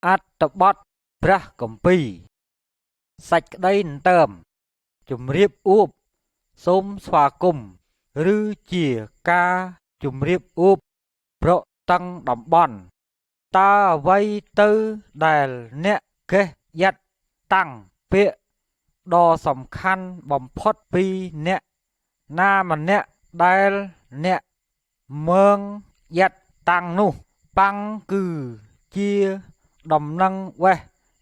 អត្ថបទព្រះគម្ពីរសាច់ក្តីអន្ទើមជំរាបអួបសូមស្វាគមន៍ឬជាការជំរាបអួបប្រតឹងតំបន់តើអ្វីទៅដែលអ្នកកេះយ៉ាត់តាំងពាក្យដ៏សំខាន់បំផុតពីអ្នកណាម្នាក់ដែលអ្នកមើងយ៉ាត់តាំងនោះប៉ាំងគឺជាដំណឹងវេះ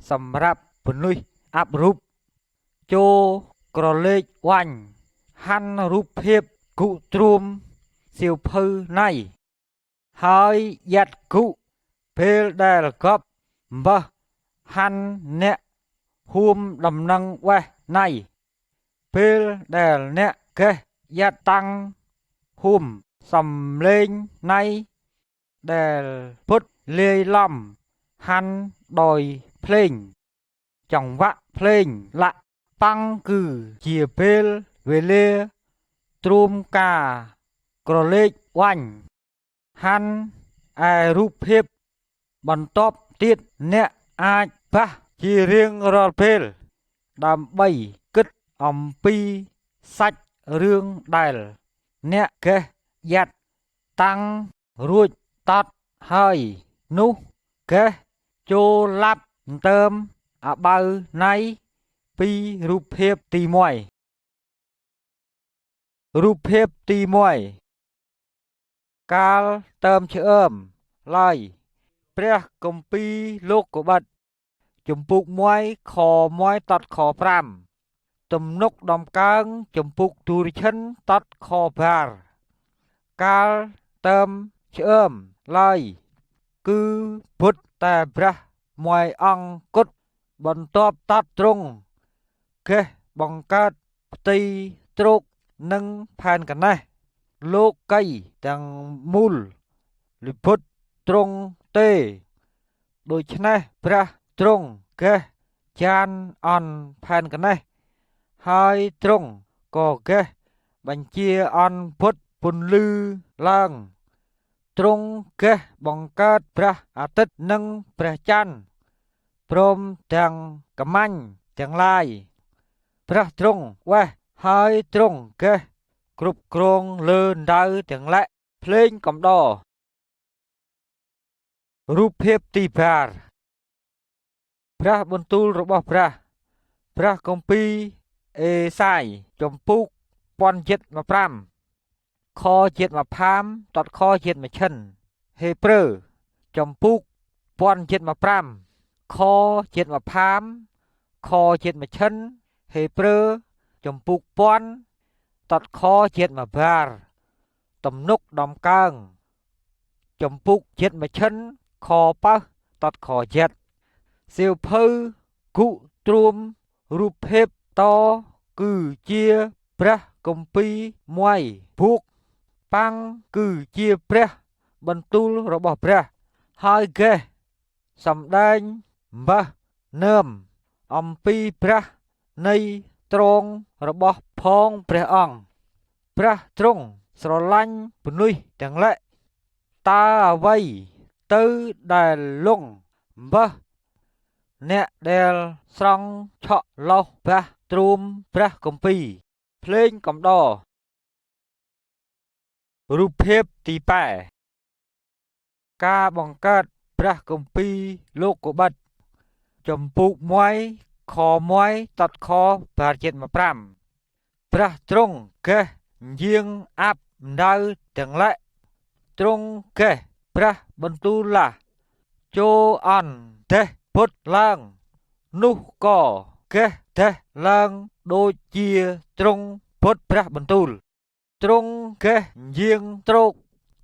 សម្រាប់មនុស្សអាប់រូបចូលក្រឡេកវាញ់ហាន់រូបភាពគុទ្រួមសៀវភៅណៃហើយយ៉ាត់គុពេលដែលកប់អំបោះហាន់អ្នកហួមដំណឹងវេះណៃពេលដែលអ្នកកេះយ៉ាត់តាំងហួមសំលេងណៃដែលពុតលាយឡំហាន់ដោយភ្លេងចង្វាក់ភ្លេងលាក់ប៉ាំងគឺជាពេលវេលាទ្រួមការក្រឡេកវាញ់ហាន់ឯរូបភាពបន្ទាប់ទៀតអ្នកអាចប៉ះជារៀងរាល់ពេលដើម្បីគិតអំពីសាច់រឿងដែលអ្នកកេះយ៉ាត់តាំងរួចតតហើយនោះកេះចូលឡាប់អន្ទើមអបៅណៃពីរូបភាពទី1រូបភាពទី1កាលតើមឆ្អើមឡើយព្រះគម្ពីរលោកកបិតជំពូក1ខ1តតខ5ទំនុកដំកើងជំពូកទូរឈិនតតខបារកាលតើមឆ្អើមឡើយគឺពុទ្ធតែព្រះមួយអង្គគត់បន្ទាប់តតត្រង់កេះបង្កើតផ្ទៃទ្រោកនិងផែនកណេះលោកីទាំងមូលលិពុទ្ធត្រង់ទេដូច្នេះព្រះទ្រង់កេះចានអន់ផែនកណេះហើយទ្រង់ក៏កេះបញ្ជាអន់ពុទ្ធពន្លឺឡើងទ្រង់កេះបង្កើតព្រះអាទិត្យនិងព្រះច័ន្ទព្រមទាំងកមាញ់ទាំងឡាយព្រះទ្រង់វេះហើយទ្រង់កេះគ្រប់គ្រងលើដៅទាំងលាក់ភ្លេងកំដររូបភាពទី5ព្រះបន្ទូលរបស់ព្រះព្រះគម្ពីរអេសាយចំពូកពាន់ចិត្ត15ខជាតិ15តតខជាតិមឈិនហេព្រើចំពូកពាន់ជាតិ15ខជាតិ15ខជាតិមឈិនហេព្រើចំពូកពាន់តតខជាតិមបារទំនុកដំកើងចំពូកជាតិមឈិនខប៉ើសតតខចិត្តសៀវភៅគុទ្រួមរូបភាពតគឺជាព្រះគម្ពីរមួយភូកប៉ាំងគឺជាព្រះបន្ទូលរបស់ព្រះហើយកេះសំដែងអំបះនឹមអំពីព្រះនៃទ្រង់របស់ផងព្រះអង្គព្រះទ្រង់ស្រឡាញ់មនុស្សទាំងលាក់តើអ្វីទៅដែលលងអំបះអ្នកដែលស្រង់ឆក់លោះព្រះទ្រួមព្រះគម្ពីរភ្លេងកំដររូបភាពទី8ការបង្កើតព្រះគម្ពីរលោកកបិតចំពូក1ខ1តតខប្រជាតិ15ព្រះទ្រង់កេះយាងអាប់ដៅទាំងលាក់ទ្រង់កេះព្រះបន្ទូលឡាចូលអន់ទេពុទ្ធឡើងនោះក៏កេះទេឡើងដូចជាទ្រង់ពុទ្ធព្រះបន្ទូលទ្រង់កេះយាងទ្រោក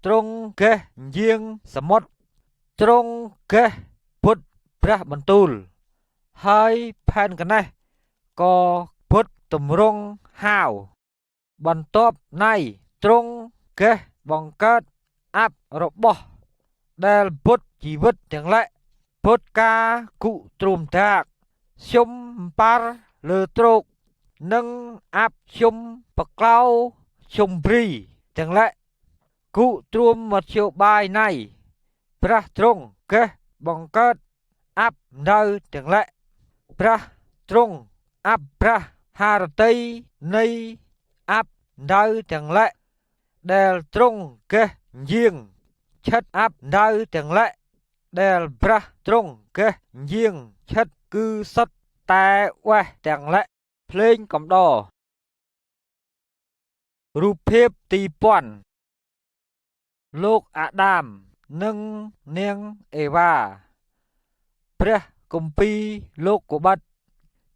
ទ្រង់កេះយាងសមុទ្រទ្រង់កេះពុទ្ធព្រះបន្ទូលហើយផែនកណេះក៏ពុទ្ធតម្រង់ហាវបន្ទាប់ណៃទ្រង់កេះបង្កើតអាប់របស់ដែលពុទ្ធជីវិតទាំងលាក់ពុទ្ធការគុទ្រួមតាកសុំប៉ារលើទ្រោកនិងអាប់ជុំបក្លៅជុំព្រីទាំងលាក់គុទ្រួមមធ្យោបាយណៃព្រះទ្រង់កេះបង្កើត អាប់នៅទាំងលែព្រះទ្រង់អាប់ព្រះហារតីនៃអាប់នៅទាំងលែដែលទ្រង់កេះយាងឆិតអាប់នៅទាំងលែដែលព្រះទ្រង់កេះយាងឆិតគឺសុទ្ធតែវេះទាំងលែភ្លេងកំដររូបភាពទីពាន់លោកអាដាមនិងនាងអេវ៉ាព្រះគម្ពីរលោកកុបិត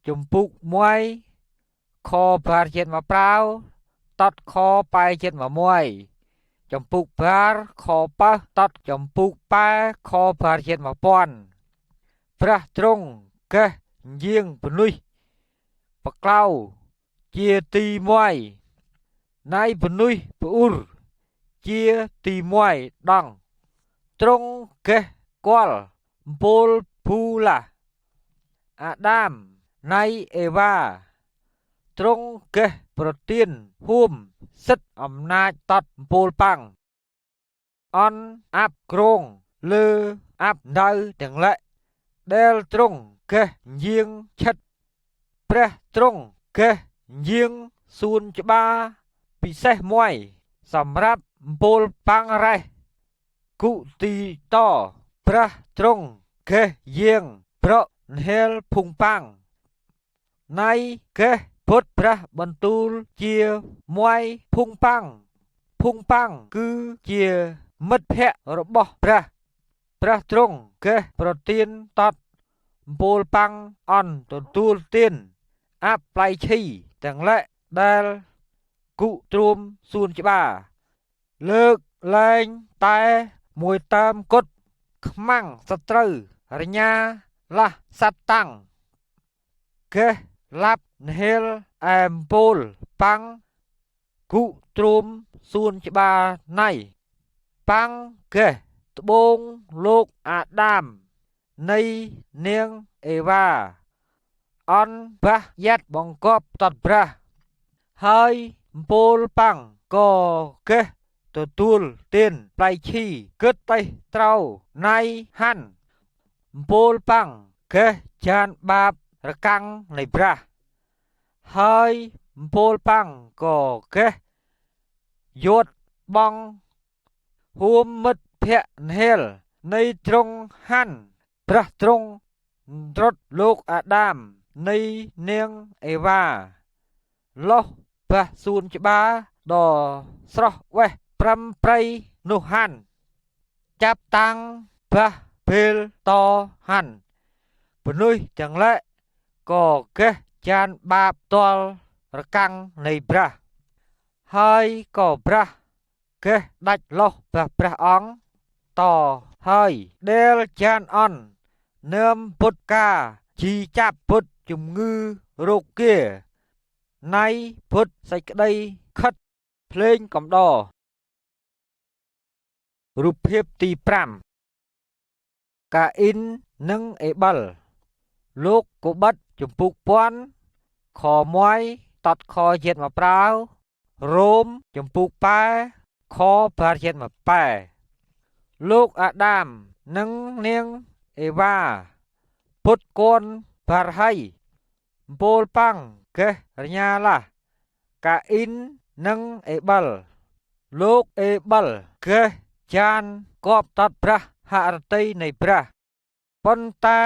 ជំពូក1ខប្រាជាតិមកប្រាវតតខប៉ែជាតិមកមួយចំពុកប្រាខប៉ះតតចំពុកប៉ែខប្រាជាតិមកពាន់ព្រះទ្រង់កេះយាងពនុយបក្លៅជាទីមួយណៃពនុយពអ៊ុរជាទីមួយដងទ្រង់កេះកលអំពូលភូឡាអាដាមណៃអេវ៉ាទ្រង់កេះប្រទានហួមសិទ្ធអំណាចតតអំពូលប៉ាំងអន់អាប់ក្រងលើអាប់នៅទាំងលែដែលទ្រង់កេះយាងឆិតព្រះទ្រង់កេះយាងសួនច្បារពិសេសមួយសម្រាប់អំពូលប៉ាំងរេះគុទីតព្រះទ្រង់កេះយាងប្រកហេលភុងប៉ាំងណៃកេះពុទ្ធព្រះបន្ទូលជាមួយភុងប៉ាំងភុងប៉ាំងគឺជាមិត្តភក្តិរបស់ព្រះព្រះទ្រង់កេះប្រទានតតអំពូលប៉ាំងអន់ទទួលទានអាប់ផ្លៃឈីទាំងលែដែលគុទ្រួមសួនច្បារលើកលែងតែមួយតាមគុតខ្មាំងសត្រូវរញ្ញាលះសត្វតាំងកេះឡាប់នហេលអែមពូលប៉ាំងគុទ្រួមសួនច្បារណៃប៉ាំងកេះត្បូងលោកអាដាមនៃនាងអេវ៉ាអន់បាសយ៉ាត់បង្កប់តតប្រាស់ហើយអំពូលប៉ាំងក៏កេះទទួលទានផ្លៃឈីគិតតេះត្រូវណៃហាន់អំពូលប៉ាំងកេះចានបាបរកាំងនៃប្រាស់ហើយអំពូលប៉ាំងក៏កេះយត់បងហួមមិត្តភក្តិហេលនៃទ្រង់ហាន់ប្រាស់ទ្រង់ត្រុតលោកអាដាមនៃនាងអេវ៉ាលោះប្រាស់សួនច្បារដ៏ស្រស់វេះប្រាំប្រៃនោះហាន់ចាប់តាំងប្រាស់ពេលតហាន់ពនុយទាំងលែក៏កេះចានបាបតលរកាំងនៃប្រាស់ហើយក៏ប្រាស់កេះដាច់លោះប្រាស់ព្រះអង្គតហើយដែលចានអន់នឹមពុតកាជីចាប់ពុតជំងឺរោគាណៃពុតសេចក្តីខិតភ្លេងកំដររូបភាពទី5កាអ៊ីននិងអេបិលលោកកុបិតជំពូកពាន់ខ1តតខជាតិមកប្រាវរ៉ូមជំពូកប៉ែខប្រាជាតិមកប៉ែលោកអាដាមនិងនាងអេវ៉ាពុតកូនបារហៃអំពូលប៉ាំងកេះរញ្ញាឡាកាអ៊ីននិងអេបិលលោកអេបិលកេះចានកបតតប្រាស់ហរតីនៃប្រាស់ប៉ុន្តែ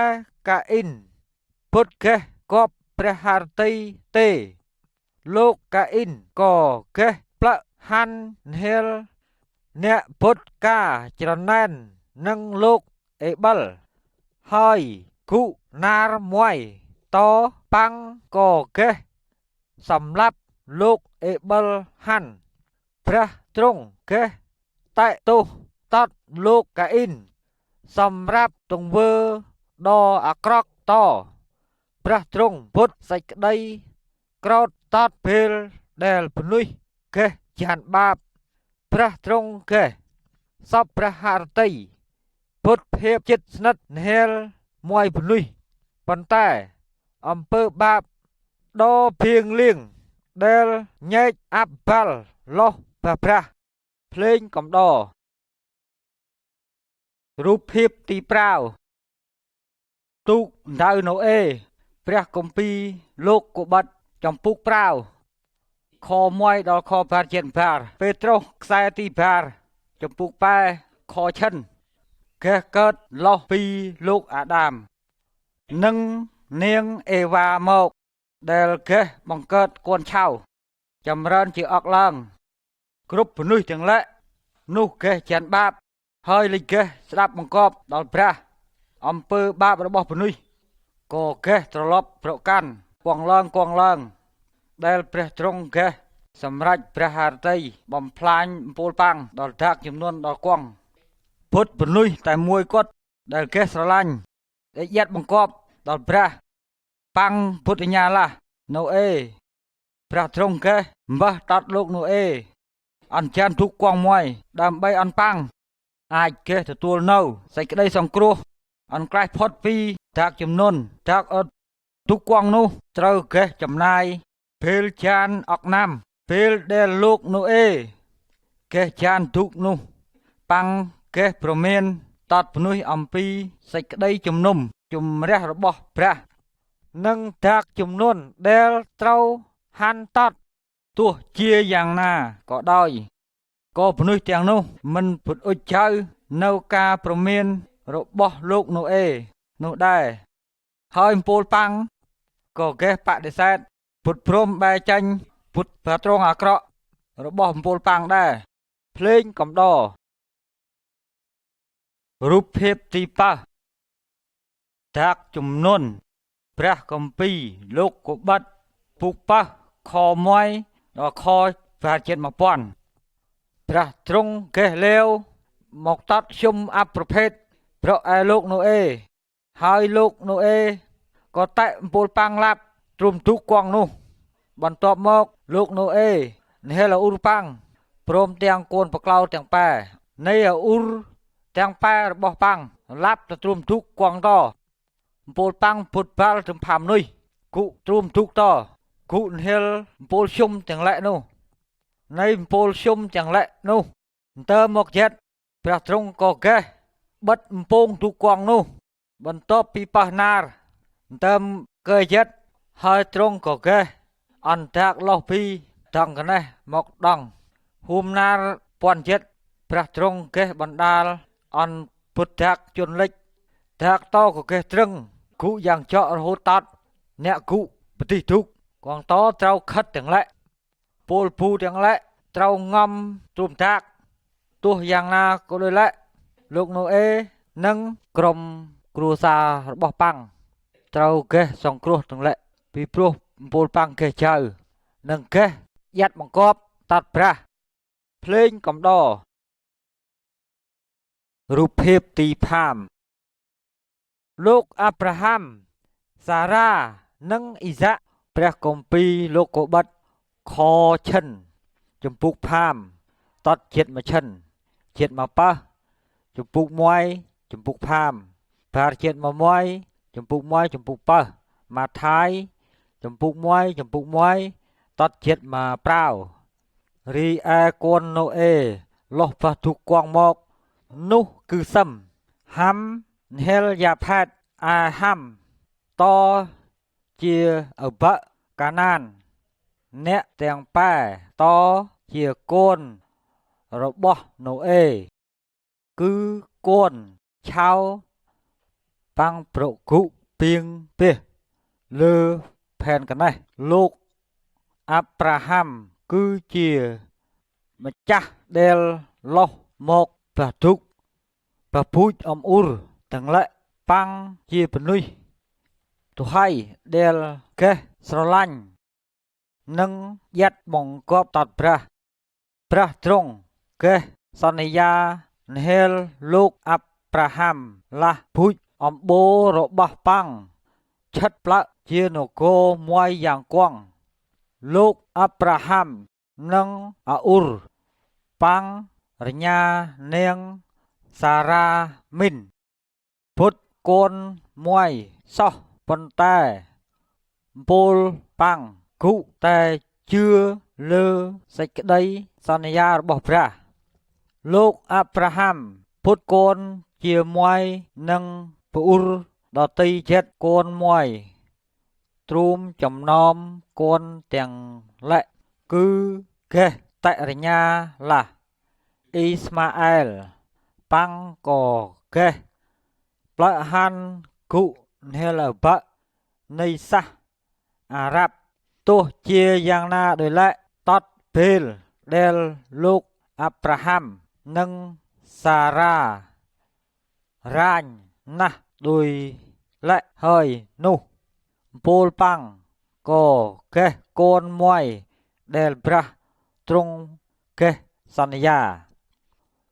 កាអ៊ីនពុតកេះកបព្រះហរតីទេលោកកាអ៊ីនក៏កេះផ្លឹកហាន់ហេលអ្នកពុតកាច្រណែននិងលោកអេបិលហើយគុណារមួយតប៉ាំងក៏កេះសម្រាប់លោកអេបិលហាន់ព្រះទ្រង់កេះតែទោសតតលោកកាអ៊ីនសម្រាប់ទង្វើដ៏អាក្រក់តព្រះទ្រង់ពុទ្ធសេចក្តីក្រោធតតពេលដែលពនុយកេះចានបាបព្រះទ្រង់កេះសពព្រះហរតីពុទ្ធភាពចិត្តស្និទ្ធហេលមួយពនុយប៉ុន្តែអំពើបាបដ៏ភៀងលៀងដែលញែកអាប់បាល់លោះព្រះប្រាស់ភ្លេងកំដររូបភាពទីប្រាវ ទូកដៅណូអេព្រះគម្ពីរលោកកុបិតចំពុកប្រាវខ1ដល់ខ8ជាតិបារពេត្រុសខ្សែទីបារចំពុកប៉ែខឈិន កេះកើតលោះពីលោកអាដាមនិងនាងអេវ៉ាមកដែលកេះបង្កើតកូនឆៅចម្រើនជាអកឡើងគ្រប់មនុស្សទាំងលែនោះកេះចានបាបហើយលិកេះស្ដាប់បង្កប់ដល់ព្រះអំពើបាបរបស់មនុស្សក៏កេះត្រឡប់ប្រកាន់គងឡើងគងឡើងដែលព្រះទ្រង់កេះសម្រេចព្រះハរតីបំផ្លាញអំពូលប៉ាំងដល់តាកចំនួនដល់គងពុទ្ធមនុស្សតែមួយគាត់ដែលកេះស្រឡាញ់ដែលយ៉ាត់បង្កប់ដល់ព្រះប៉ាំងពុទ្ធញ្ញាឡាណូអេព្រះទ្រង់កេះអំបះតាត់លោកណូអេអញ្ចានទុកគងមួយដើម្បីអនប៉ាំងអាចកេះទទួលនៅសេចក្តីសង្គ្រោះអនក្រាស់ផុតពីតាកចំនួនតាកអត់ទុកគងនោះត្រូវកេះចំណាយពេលចានអកណាំពេលដែលលោកណូអេកេះចានទុកនោះប៉ាំងកេះប្រមានតតភ្នុយអំពីសេចក្តីជំនុំជំរះរបស់ព្រះនិងតាកចំនួនដែលត្រូវហាន់តតទោះជាយ៉ាងណាក៏ដោយក៏ភ្នុយទាំងនោះមិនពុតអុចចៅនៅការប្រមានរបស់លោកណូអេនោះដែរហើយអំពូលប៉ាំងក៏កេះបដិសេធពុតព្រំបែចាញ់ពុតប្រត្រងអាក្រក់របស់អំពូលប៉ាំងដែរភ្លេងកំដររូបភាពទីប៉ះតាកចំនួនព្រះគម្ពីរលោកកុបិតពុកប៉ះខ1ដល់ខ8 1000ព្រះទ្រង់កេះលាវមកតាត់ខ្ញុំអប្រភេទប្រអែលោកណូអេហើយលោកណូអេក៏តែអំពូលប៉ាំងឡាប់ទ្រុំទុកគងនោះបន្ទាប់មកលោកណូអេនហេលអ៊ូរប៉ាំងព្រមទាំងកូនបក្លៅទាំងប៉ែនៃអ៊ូរទាំងប៉ែរបស់ប៉ាំងឡាប់ទៅទ្រុំទុកគងតអំពូលប៉ាំងពុតបាល់ទំផាំនុយគុទ្រុំទុកតគុនហេលអំពូលជុំទាំងលែនោះនៃអំពូលជុំទាំងលែនោះតើមកចិត្តព្រះទ្រង់ក៏កេះបិទអំពងទុកគងនោះបន្ទាប់ពីប៉ះណារតើកើចិត្តហើយទ្រង់ក៏កេះអន្តរលោះពីដងកណេះមកដងហួមណារពាន់ចិត្តព្រះទ្រង់កេះបណ្ដាលអនពុទ្ធៈជនលិចតាកតក៏កេះត្រឹងគុយ៉ាងចော့រហូតតតអ្នកគុប្រតិទុកកងតត្រូវខិតទាំងលែពលពូទាំងលែត្រូវងំទ្រុំតាកទោះយ៉ាងណាក៏ដោយលែលោកណូអេនិងក្រុមគ្រួសាររបស់ប៉ាំងត្រូវកេះសង្គ្រោះទាំងលែពីព្រោះពលប៉ាំងកេះចៅនិងកេះយ៉ាត់បង្កប់តាត់ប្រាស់ភ្លេងកំដររូបភាពទីផាមលោកអាប់រ៉ាហាំសារ៉ានិងអ៊ីសាក់ព្រះគម្ពីរលោកកុបិតខឈិនចំពុកផាមតតជាតិមឈិនជាតិមកប៉ះចំពុក1ចំពុកផាមប្រាជាតិមក1ចំពុក1ចំពុកប៉ះម៉ាថាយចំពុក1ចំពុក1តតជាតិមកប្រាវរីឯកូនណូអេលោះប៉ះទុកគងមកនោះគឺសឹមហាំហេលយ៉ាផាតអាហាំតជាអបៈកាណានអ្នកទាំងប៉ែតជាកូនរបស់ណូអេគឺកូនឆៅប៉ាំងប្រគុពីងពះលើផែនកណេះលោកអាប់រ៉ាហាំគឺជាម្ចាស់ដែលលោះមកប្រទុកប្រពូជអំអ៊ូរទាំងលែប៉ាំងជាពនុយទុហៃដែលកេះស្រឡាញ់និងយ៉ាត់បង្កប់តតព្រះព្រះទ្រង់កេះសន្យានហេលលោកអាប់រ៉ាហាំឡាស់ពូជអំបូររបស់ប៉ាំងឆិតផ្លាក់ជានគរមួយយ៉ាងគងលោកអាប់រ៉ាហាំនិងអាអ៊ូរប៉ាំងរញ្ញានាងសារ៉ាមីនពុតកូនមួយសោះប៉ុន្តែពលប៉ាំងគុតែជឿលើសេចក្តីសន្យារបស់ព្រះលោកអាប់រ៉ាហាំពុតកូនជាមួយនឹងពូរ ដតីចិត្តកូនមួយទ្រូមចំណោមកូនទាំងលៈគឺកេះតរញ្ញាឡាអ៊ីស្ម៉ាអែលប៉ាំងកកេះប្លហានគុនហេលបៈនៃសាសអារ៉ាប់ទោះជាយ៉ាងណាដោយឡែកតតពេលដែលលោកអាប់រ៉ាហាំនិងសារ៉ារាញណាស់ដោយឡែកហើយនោះអំពូលប៉ាំងក៏កេះកូនមួយដែលប្រាស់ទ្រង់កេះសន្យា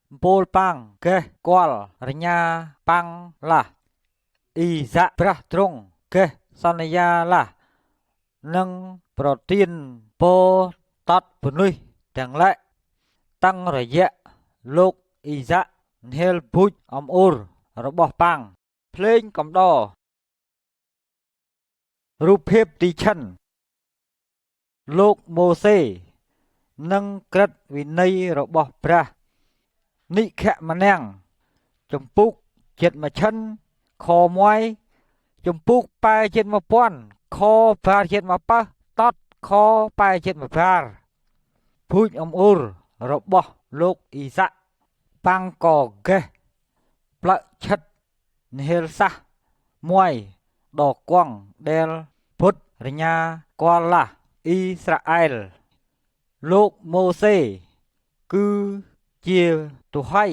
អំពូលប៉ាំងកេះកលរញ្ញាប៉ាំងឡាអ៊ីសាក់ប្រាស់ទ្រង់កេះសន្យាឡានិងប្រទានពោតតពនុយទាំងឡែកតាំងរយៈលោកអ៊ីសាក់នហេលពូជអំអ៊ូររបស់ប៉ាំងភ្លេងកំដររូបភាពទីឈិនលោកម៉ូសេនិងក្រឹតវិន័យរបស់ព្រះនិខមនាងចំពុកចិត្តមឈិនខ1ចំពុកប៉ែចិត្ត1000ខប្រាជាតិមកប៉ះតតខប៉ែជាតិមកប្រាភូចអំអ៊ូររបស់លោកអ៊ីសាក់ប៉ាំងកកេះប្លឆិតនហេលសាសមួយដកងដែលពុទ្ធរញ្ញាកលាអ៊ីស្រាអែលលោកម៉ូសេគឺជាទុហៃ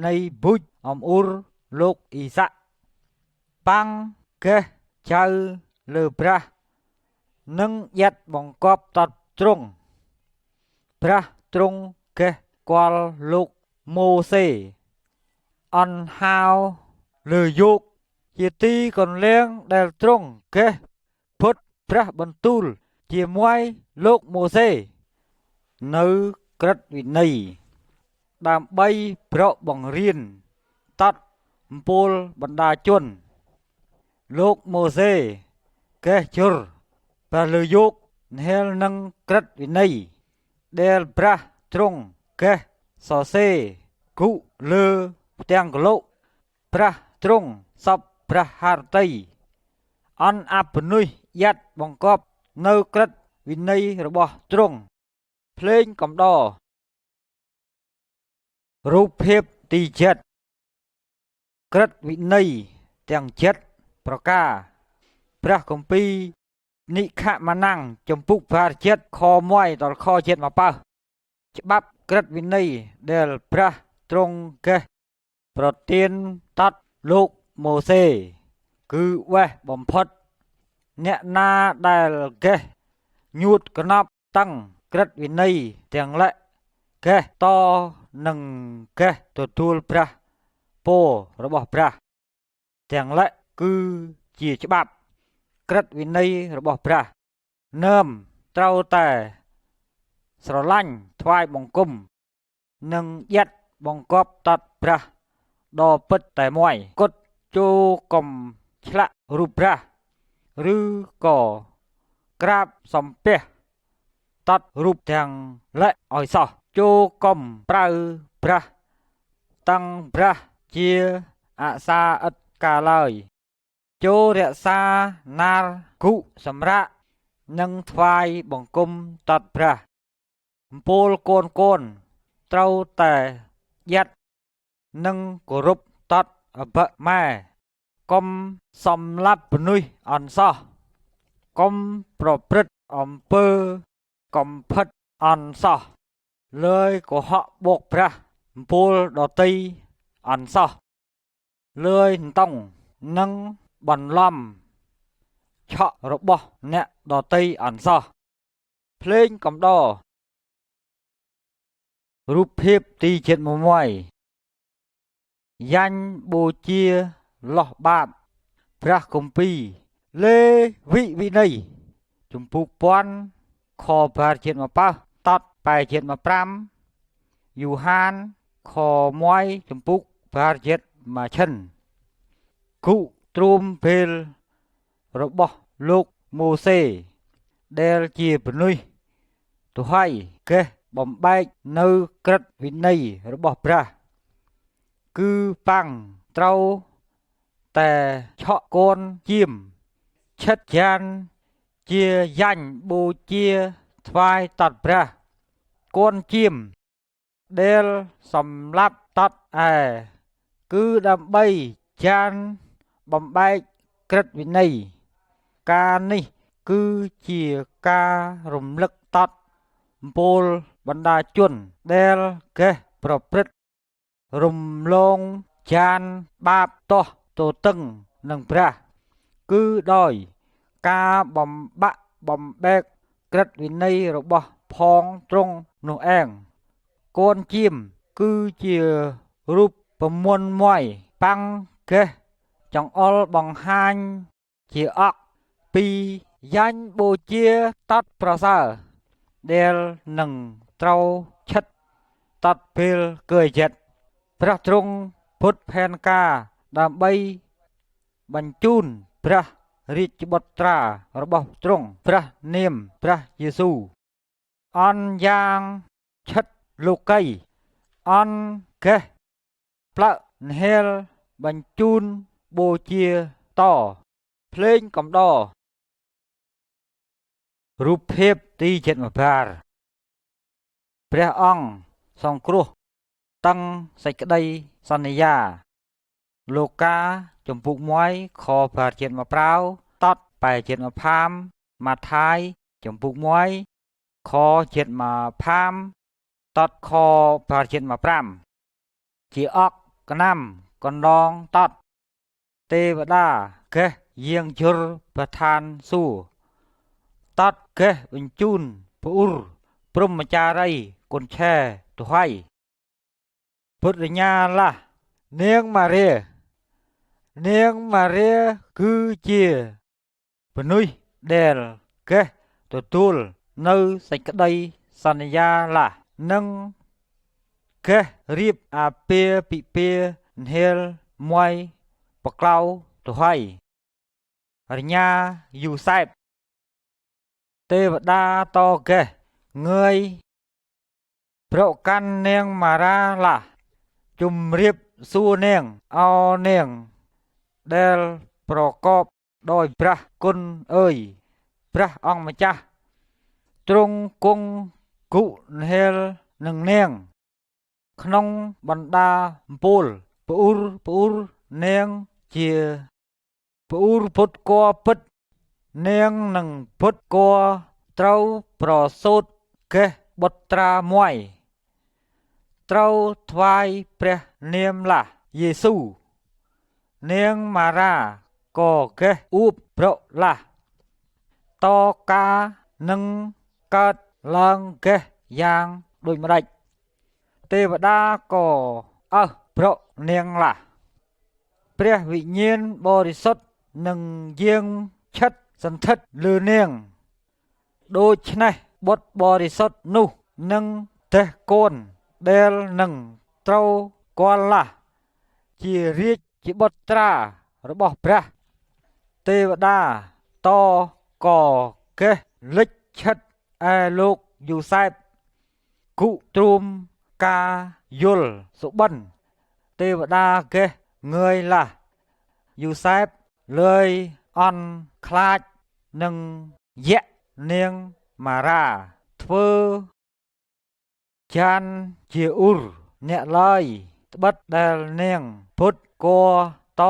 នៃបុជអំអ៊ូរលោកអ៊ីសាក់ប៉ាំងកេះចៅលើប្រាស់និងយ៉ាត់បង្កប់តតទ្រង់ប្រាស់ទ្រង់កេះកលលោកម៉ូសេអន់ហាវលើយកជាទីកន្លៀងដែលទ្រង់កេះពុទ្ធប្រាស់បន្ទូលជាមួយលោកម៉ូសេនៅក្រឹតវិន័យដើម្បីប្រកបង្រៀនតតអំពូលបណ្ដាជនលោកម៉ូសេកេះជុរព្រះលើយកនហេលនឹងក្រឹតវិន័យដែលប្រាស់ទ្រង់កេះសរសេគុលើផ្ទាំងកលោកប្រាស់ទ្រង់សពព្រះハរតីអន់អបនុយយ៉ាត់បង្កប់នៅក្រឹតវិន័យរបស់ទ្រង់ភ្លេងកំដររូបភាពទី7ក្រឹតវិន័យទាំង7ប្រការព្រះគម្ពីរនិខមណាំងចំពុកប្រាជាតិខ1ដល់ខ7មកប៉ើច្បាប់ក្រឹតវិន័យដែលព្រះទ្រង់កេះប្រទានតតលោកម៉ូសេគឺវេះបំផុតអ្នកណាដែលកេះញួតក្នប់តាំងក្រឹតវិន័យទាំងលៈកេះតនឹងកេះទទួលព្រះពររបស់ព្រះទាំងលៈគឺជាច្បាប់ក្រឹតវិន័យរបស់ព្រះនឹមត្រូវតែស្រឡាញ់ថ្វាយបង្គំនិងយ៉ាត់បង្កប់តតព្រះដ៏ពិតតែមួយគត់ចូលកំឆ្លាក់រូបព្រះឬក៏ក្រាបសំពះតតរូបទាំងលៈឲ្យសោះចូលកំប្រៅព្រះតាំងព្រះជាអសាអិតកាឡើយចូលរក្សាណារគុសម្រាប់និងថ្វាយបង្គំតតព្រះអំពូលកូនកូនត្រូវតែយ៉ាត់និងគោរពតតអបម៉ែកុំសម្លាប់មនុស្សអន់សោះកុំប្រព្រឹត្តអំពើកំផិតអន់សោះលើយកុហកបោកប្រាស់អំពូលដតីអន់សោះលើយតង់និងបន្លំឆក់របស់អ្នកដតីអន់សោះភ្លេងកំដររូបភាពទី71យ៉ាញ់បូជាលោះបាបព្រះគម្ពីរលេវិវិន័យជំពូកពាន់ខប្រាជាតិមកប៉ះតតប៉ែជាតិមក5យូហានខ1ជំពូកប្រាជាតិមកឈិនគុទ្រូមពេលរបស់លោកម៉ូសេដែលជាមនុស្សទុហៃកេះបំបែកនៅក្រឹតវិន័យរបស់ព្រះគឺប៉ាំងត្រូវ តែឆក់កូនជាមឆិតចានជាយ៉ាញ់បូជាថ្វាយតតព្រះកូនជាមដែលសម្លាប់តតឯគឺដើម្បីចានបំបែកក្រឹតវិន័យការនេះគឺជាការរំលឹកតតអំពូលបណ្ដាជនដែលកេះប្រព្រឹត្តរំលងចានបាបតោះទទឹងនឹងព្រះគឺដោយការបំបាក់បំបែកក្រឹតវិន័យរបស់ផងទ្រង់នោះឯងកូនជាមគឺជារូបប្រមុនមួយប៉ាំងកេះចង្អុលបង្ហាញជាអកពីយ៉ាញ់បូជាតតប្រសើរដែលនឹងត្រូវឆិតតតពេលកើយចិត្តព្រះទ្រង់ពុទ្ធផែនការដើម្បីបញ្ជូនព្រះរាជបុត្រារបស់ទ្រង់ព្រះនាមព្រះយេស៊ូវអនយ៉ាងឆិតលោកីអនកេះផ្លឹកនហេលបញ្ជូនបូជាតភ្លេងកំដររូបភាពទី75ព្រះអង្គសង្គ្រោះតឹងសេចក្តីសន្យាលោកកាជំពូក1ខប្រាជាតិមកប្រាវតតបែជាតិមកផាមម៉ាថាយជំពូក1ខជាតិមកផាមតតខប្រាជាតិមក5ជាអកកណាំកណ្ដងតតទេវតាកេះយាងជុរប្រធានសួរតតកេះបញ្ជូនពឧរព្រហ្មចារីគុណឆែទុហៃពុទ្ធញ្ញាឡានាងម៉ារីនាងម៉ារីគឺជាមនុស្សដែលកេះទទួលនៅសេចក្តីសន្យាឡានិងកេះរៀបអាពាហ៍ពិពាហ៍នហេលមួយបក្លៅទុហៃរញ្ញាយូសែបទេវតាតកេះងើយប្រកាន់នាងម៉ារ៉ាឡាជំរាបសួរនាងអោនាងដែលប្រកបដោយព្រះគុណអើយព្រះអង្គម្ចាស់ទ្រង់គង់គុណហេលនឹងនាងក្នុងបណ្ដាអំពូលពូរពូរនាងជាពូរពុទ្ធគរពិតនាងនឹងពុទ្ធគរត្រូវប្រសូតកេះបុត្រាមួយត្រូវថ្វាយព្រះនាមឡាយេស៊ូនាងម៉ារ៉ាក៏កេះអួបប្រឡាតកានឹងកើតឡើងកេះយ៉ាងដូចម្ដេចទេវតាក៏អើសប្រនាងឡាព្រះវិញ្ញាណបរិសុទ្ធនឹងយាងឆិតសន្ធិដ្ឋលើនាងដូច្នេះបុត្របរិសុទ្ធនោះនឹងតេះកូនដែលនឹងត្រូវកលឡាជារាជបុត្រារបស់ព្រះទេវតាតកកេះលិចឆិតឯលោកយូសែបគុទ្រួមការយល់សុបិនទេវតាកេះងើយឡាយូសែបលើយអន់ខ្លាចនឹងយៈនាងម៉ារ៉ាធ្វើចានជាអ៊ុរអ្នកឡើយត្បិតដែលនាងពុទ្ធគរត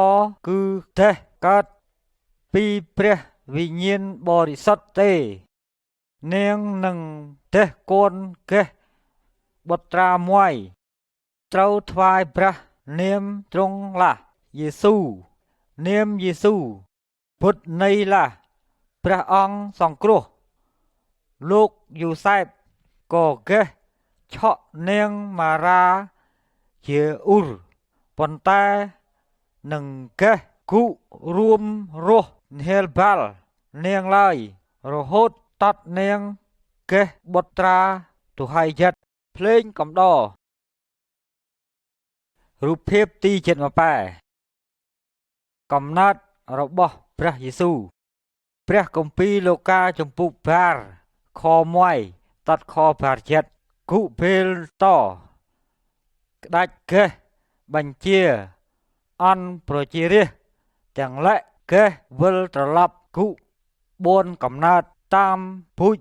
គឺទេះកើតពីព្រះវិញ្ញាណបរិសុទ្ធទេនាងនឹងទេះកូនកេះបុត្រាមួយត្រូវថ្វាយព្រះនាមទ្រង់ឡាយេស៊ូនាមយេស៊ូពុទ្ធនៃឡាព្រះអង្គសង្គ្រោះលោកយូសែបក៏កេះឆក់នាងម៉ារ៉ាជាអ៊ុរប៉ុន្តែនឹងកេះគុរួមរស់នហេលបាល់នាងឡើយរហូតតតនាងកេះបុត្រាទុហៃចិត្តភ្លេងកំដររូបភាពទី78កំណត់របស់ព្រះយេស៊ូវព្រះគម្ពីរលូកាជំពូកបារខ1តតខបារចិត្តគុពេលតក្ដាច់កេះបញ្ជាអនប្រជារាស្ត្រ ទាំងលិកេះវិលត្រឡប់គុបួនកំណើតតាមពូជ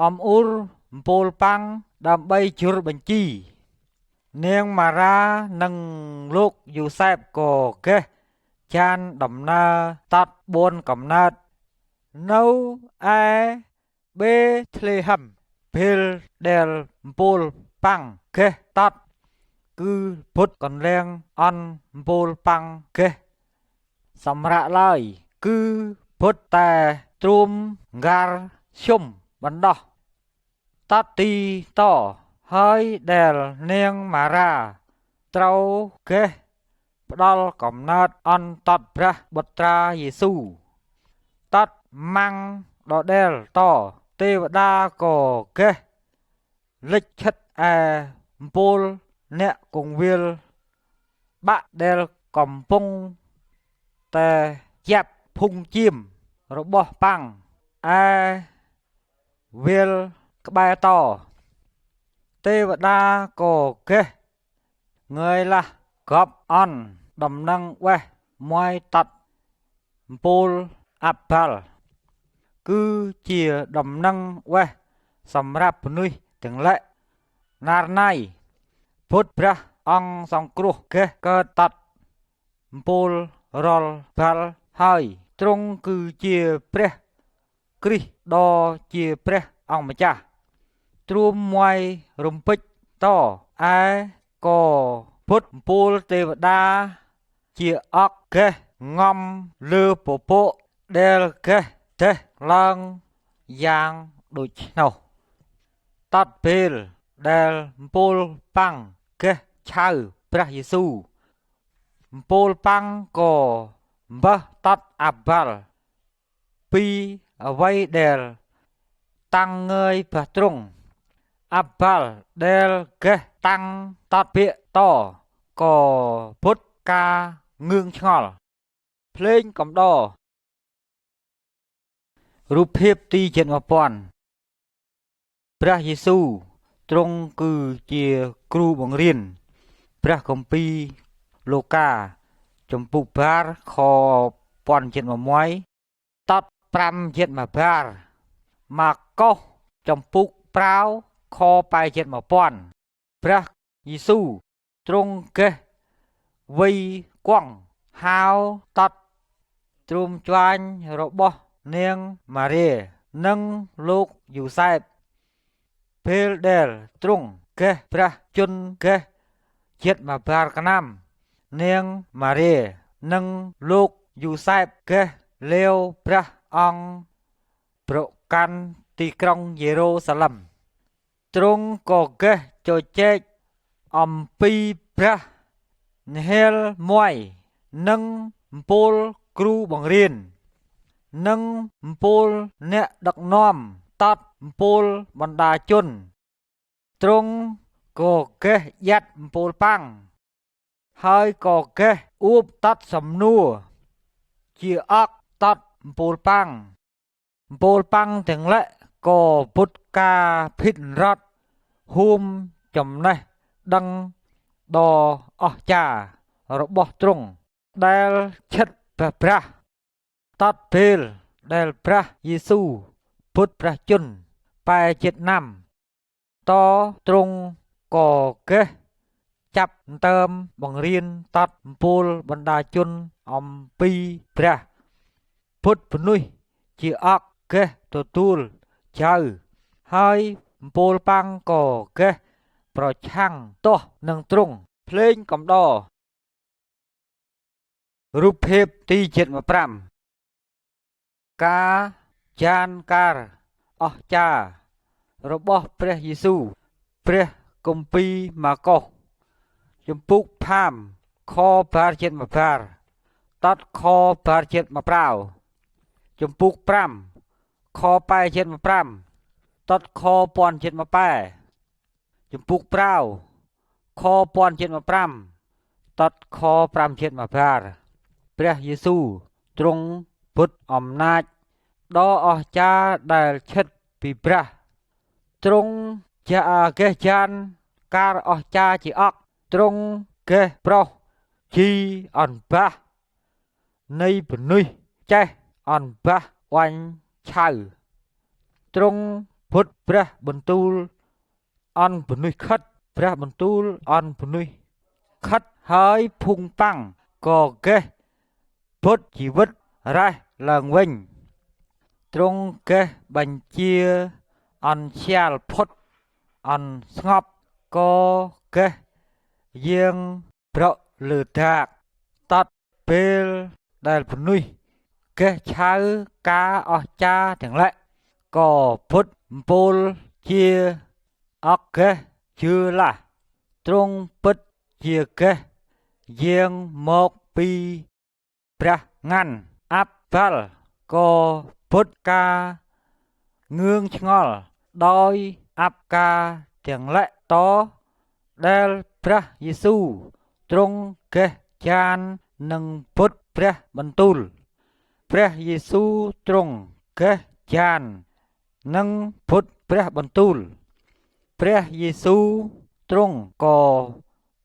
អំអ៊ូរអំពូលប៉ាំងដើម្បីជុរបញ្ជីនាងម៉ារ៉ានិងលោកយូសែបក៏កេះចានដំណើរតតបួនកំណើតនៅឯបេថ្លេហឹមពេលដែលអំពូលប៉ាំងកេះតតគឺពុទ្ធកន្លៀងអន់អំពូលប៉ាំងកេះសម្រាប់ឡើយគឺពុទ្ធតែទ្រួមងារឈុំបណ្ដោះតតទីតហើយដែលនាងម៉ារ៉ាត្រូវកេះផ្ដល់កំណើតអន្តតព្រះបុត្រាយេស៊ូតតម៉ាំងដដែលតទេវតាក៏កេះលិចឈិតឯអំពូលអ្នកគង្វាលបាក់ដែលកំពុងតែចាប់ភុងជៀមរបស់ប៉ាំងឯវាលក្បែរតទេវតាក៏កេះងើយឡាស់កប់អន់ដំណឹងវេះមួយតតអំពូលអាប់បាល់គឺជាដំណឹងវេះសម្រាប់មនុស្សទាំងលិណារណៃពុទ្ធព្រះអង្គសង្គ្រោះកេះកើតតតអំពូលរលបាល់ហើយទ្រង់គឺជាព្រះគ្រីស្ទដ៏ជាព្រះអង្គម្ចាស់ទ្រួមមួយរំពេចតឯក៏ពុទ្ធអំពូលទេវតាជាអកកេះងំលើពពកដែលកេះតេះឡើងយ៉ាងដូច្នោះតតពេលដែលអំពូលប៉ាំងកេះឆៅព្រះយេស៊ូអំពូលប៉ាំងក៏អំបះតតអាប់បាល់ពីអ្វីដែលតាំងងើយព្រះទ្រង់អាប់បាល់ដែលកេះតាំងតតពាក្យតក៏ពុទ្ធការងឿងឆ្ងល់ភ្លេងកំដររូបភាពទី7000ព្រះយេស៊ូទ្រង់គឺជាគ្រូបង្រៀនព្រះគម្ពីរលូកាចំពុកបារខ1071តត5ជាតិមកបារមកកោសចំពុកប្រាវខ81000ព្រះយេស៊ូទ្រង់កេះវៃគង់ហាវតតទ្រូមច្វាញរបស់នាងម៉ារីនិងលោកយូសែបពេលដែលទ្រង់កេះព្រះជន្មកេះជាតិមកបារកណាំនាងម៉ារីនិងលោកយូសែបកេះលាវព្រះអង្គប្រកាន់ទីក្រុងយេរូសាឡឹមទ្រង់ក៏កេះជជែកអំពីព្រះនហេលមួយនិងអំពូលគ្រូបង្រៀននិងអំពូលអ្នកដឹកនាំតតអំពូលបណ្ដាជនទ្រង់ក៏កេះយ៉ាត់អំពូលប៉ាំងហើយក៏កេះអួបតតសំនួរជាអកតតអំពូលប៉ាំងអំពូលប៉ាំងទាំងលិក៏ពុទ្ធការភិនរត់ហួមចំណេះដឹងដ៏អស្ចារ្យរបស់ទ្រង់ដែលឈិតព្រះព្រះតតពេលដែលព្រះយេស៊ូពុទ្ធព្រះជន្មបែជាតិណាំតទ្រង់ក៏កេះចាប់តើមបង្រៀនតតអំពូលបណ្ដាជនអំពីព្រះពុទ្ធពនុយជាអកកេះទទួលចៅហើយអំពូលប៉ាំងក៏កេះប្រឆាំងទាស់នឹងទ្រង់ភ្លេងកំដររូបភាពទី75ការចានការអស្ចារ្យរបស់ព្រះយេស៊ូព្រះគម្ពីរម៉ាកុសចំពុកផាមខបារជាតិមកបារតតខបារជាតិមកប្រាវចំពុក5ខប៉ែជាតិមក5តតខពាន់ជាតិមកប៉ែចំពុកប្រាវខពាន់ជាតិមក5តតខ5ជាតិមកបារព្រះយេស៊ូទ្រង់ពុទ្ធអំណាចដ៏អស្ចារ្យដែលឈិតពីព្រះទ្រង់ជាកេះចានការអស្ចារ្យជាអកទ្រង់កេះប្រុសជីអនបាស នៃមនុស្សចេះអនបាសអញឆៅទ្រង់ពុទ្ធព្រះបន្ទូលអនមនុស្សខិតព្រះបន្ទូលអនមនុស្សខិតហើយភុងប៉ាំងក៏កេះពុទ្ធជីវិតរះឡើងវិញទ្រង់កេះបញ្ជាអនឈាលផុតអនស្ងប់ក៏កេះយាងប្រក់លើតាកតតពេលដែលមនុស្សកេះឆៅការអស្ចារ្យទាំងលក្ខក៏ពុទ្ធអំពូលជាអកកេះជឿឡាស់ទ្រង់ពិតជាកេះយាងមកពីព្រះងាន់អាប់បាល់ក៏ពុទ្ធការងឿងឆ្ងល់ដោយអាប់ការទាំងលក្ខតដែលព្រះយេស៊ូវទ្រង់កេះចាននឹងពុទ្ធព្រះបន្ទូលព្រះយេស៊ូវទ្រង់កេះចាននឹងពុទ្ធព្រះបន្ទូលព្រះយេស៊ូវទ្រង់ក៏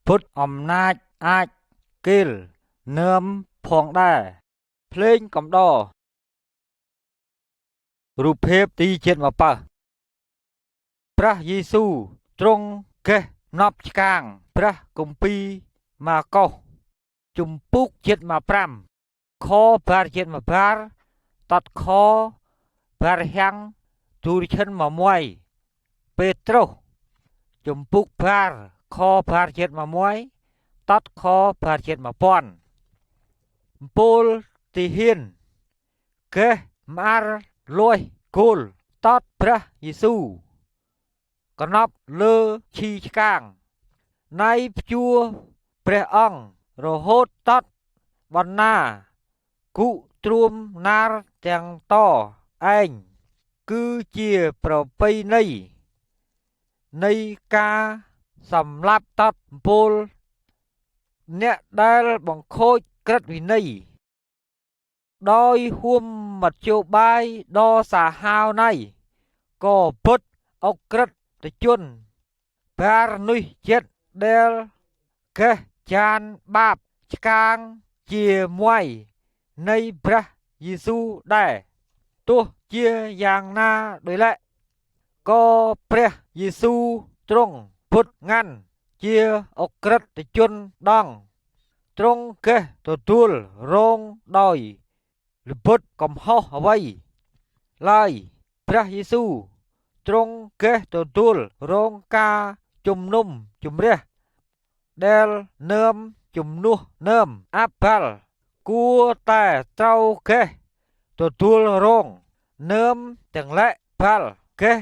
ពុទ្ធអំណាចអាចគេលនឹមផងដែរភ្លេងកំដររូបភាពទីជាតិមកប៉ើព្រះយេស៊ូវទ្រង់កេះណប់ឆ្កាងព្រះគម្ពីរម៉ាកុសជំពូកជាតិមក5ខបារជាតិមកបារតតខបារហាំងទូរឈិនមកមួយពេត្រុសជំពូកបារខបារជាតិមកមួយតតខបារជាតិមកពាន់អំពូលទីហ៊ានកេះម៉ារលួយគូលតតព្រះយេស៊ូវកណប់លើឈីឆ្កាងណៃព្យួរព្រះអង្គរហូតតតបណ្ណាគុទ្រួមណារទាំងតឯងគឺជាប្រពៃណីនៃការសម្លាប់តតអំពូលអ្នកដែលបង្ខូចក្រឹតវិន័យដោយហួមមធ្យោបាយដ៏សាហាវណៃក៏ពុទ្ធអក្រិតជនបារនុយចិត្តដែលកេះចានបាបឆ្កាងជាមួយនៃព្រះយេស៊ូវដែរទោះជាយ៉ាងណាដោយឡែកក៏ព្រះយេស៊ូវទ្រង់ពុទ្ធងាន់ជាអក្រិតជនដងទ្រង់កេះទទួលរងដោយលពុតកំហុសអ្វីឡើយព្រះយេស៊ូវទ្រង់កេះទទួលរងការជំនុំជម្រះដែលនឹមជំនួសនឹមអាប់បាល់គួរតែត្រូវកេះទទួលរងនឹមទាំងលក្ខបាល់កេះ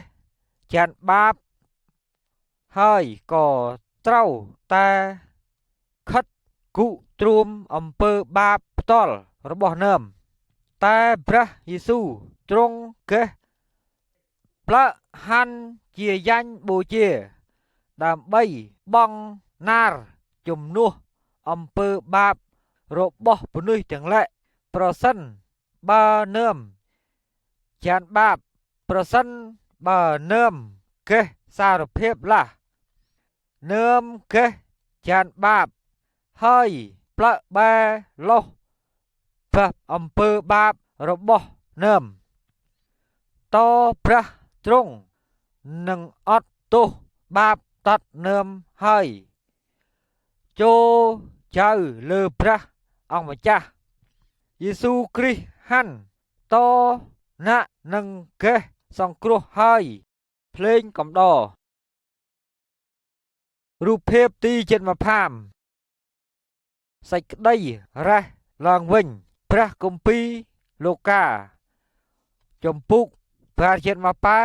ចានបាបហើយក៏ត្រូវតែខិតគុទ្រួមអំពើបាបផ្ទាល់របស់នឹមតែព្រះយេស៊ូវទ្រង់កេះផ្លើហាន់ជាយ៉ាញ់បូជាដើម្បីបង់ណារជំនួសអំពើបាបរបស់មនុស្សទាំងលក្ខប្រសិនបើនឹមចានបាបប្រសិនបើនឹមកេះសារភាពឡាស់នឹមកេះចានបាបហើយផ្លើបែលោះព្រះអំពើបាបរបស់នឹមតព្រះទ្រង់នឹងអត់ទោសបាបតតនឹមហើយចូលចៅលើព្រះអង្គម្ចាស់យេស៊ូវគ្រីស្ទហាន់តណាក់នឹងកេះសង្គ្រោះហើយភ្លេងកំដររូបភាពទី75សេចក្តីរះឡើងវិញព្រះគម្ពីរលូកាជំពូកប្រាជាតិមកប៉ែ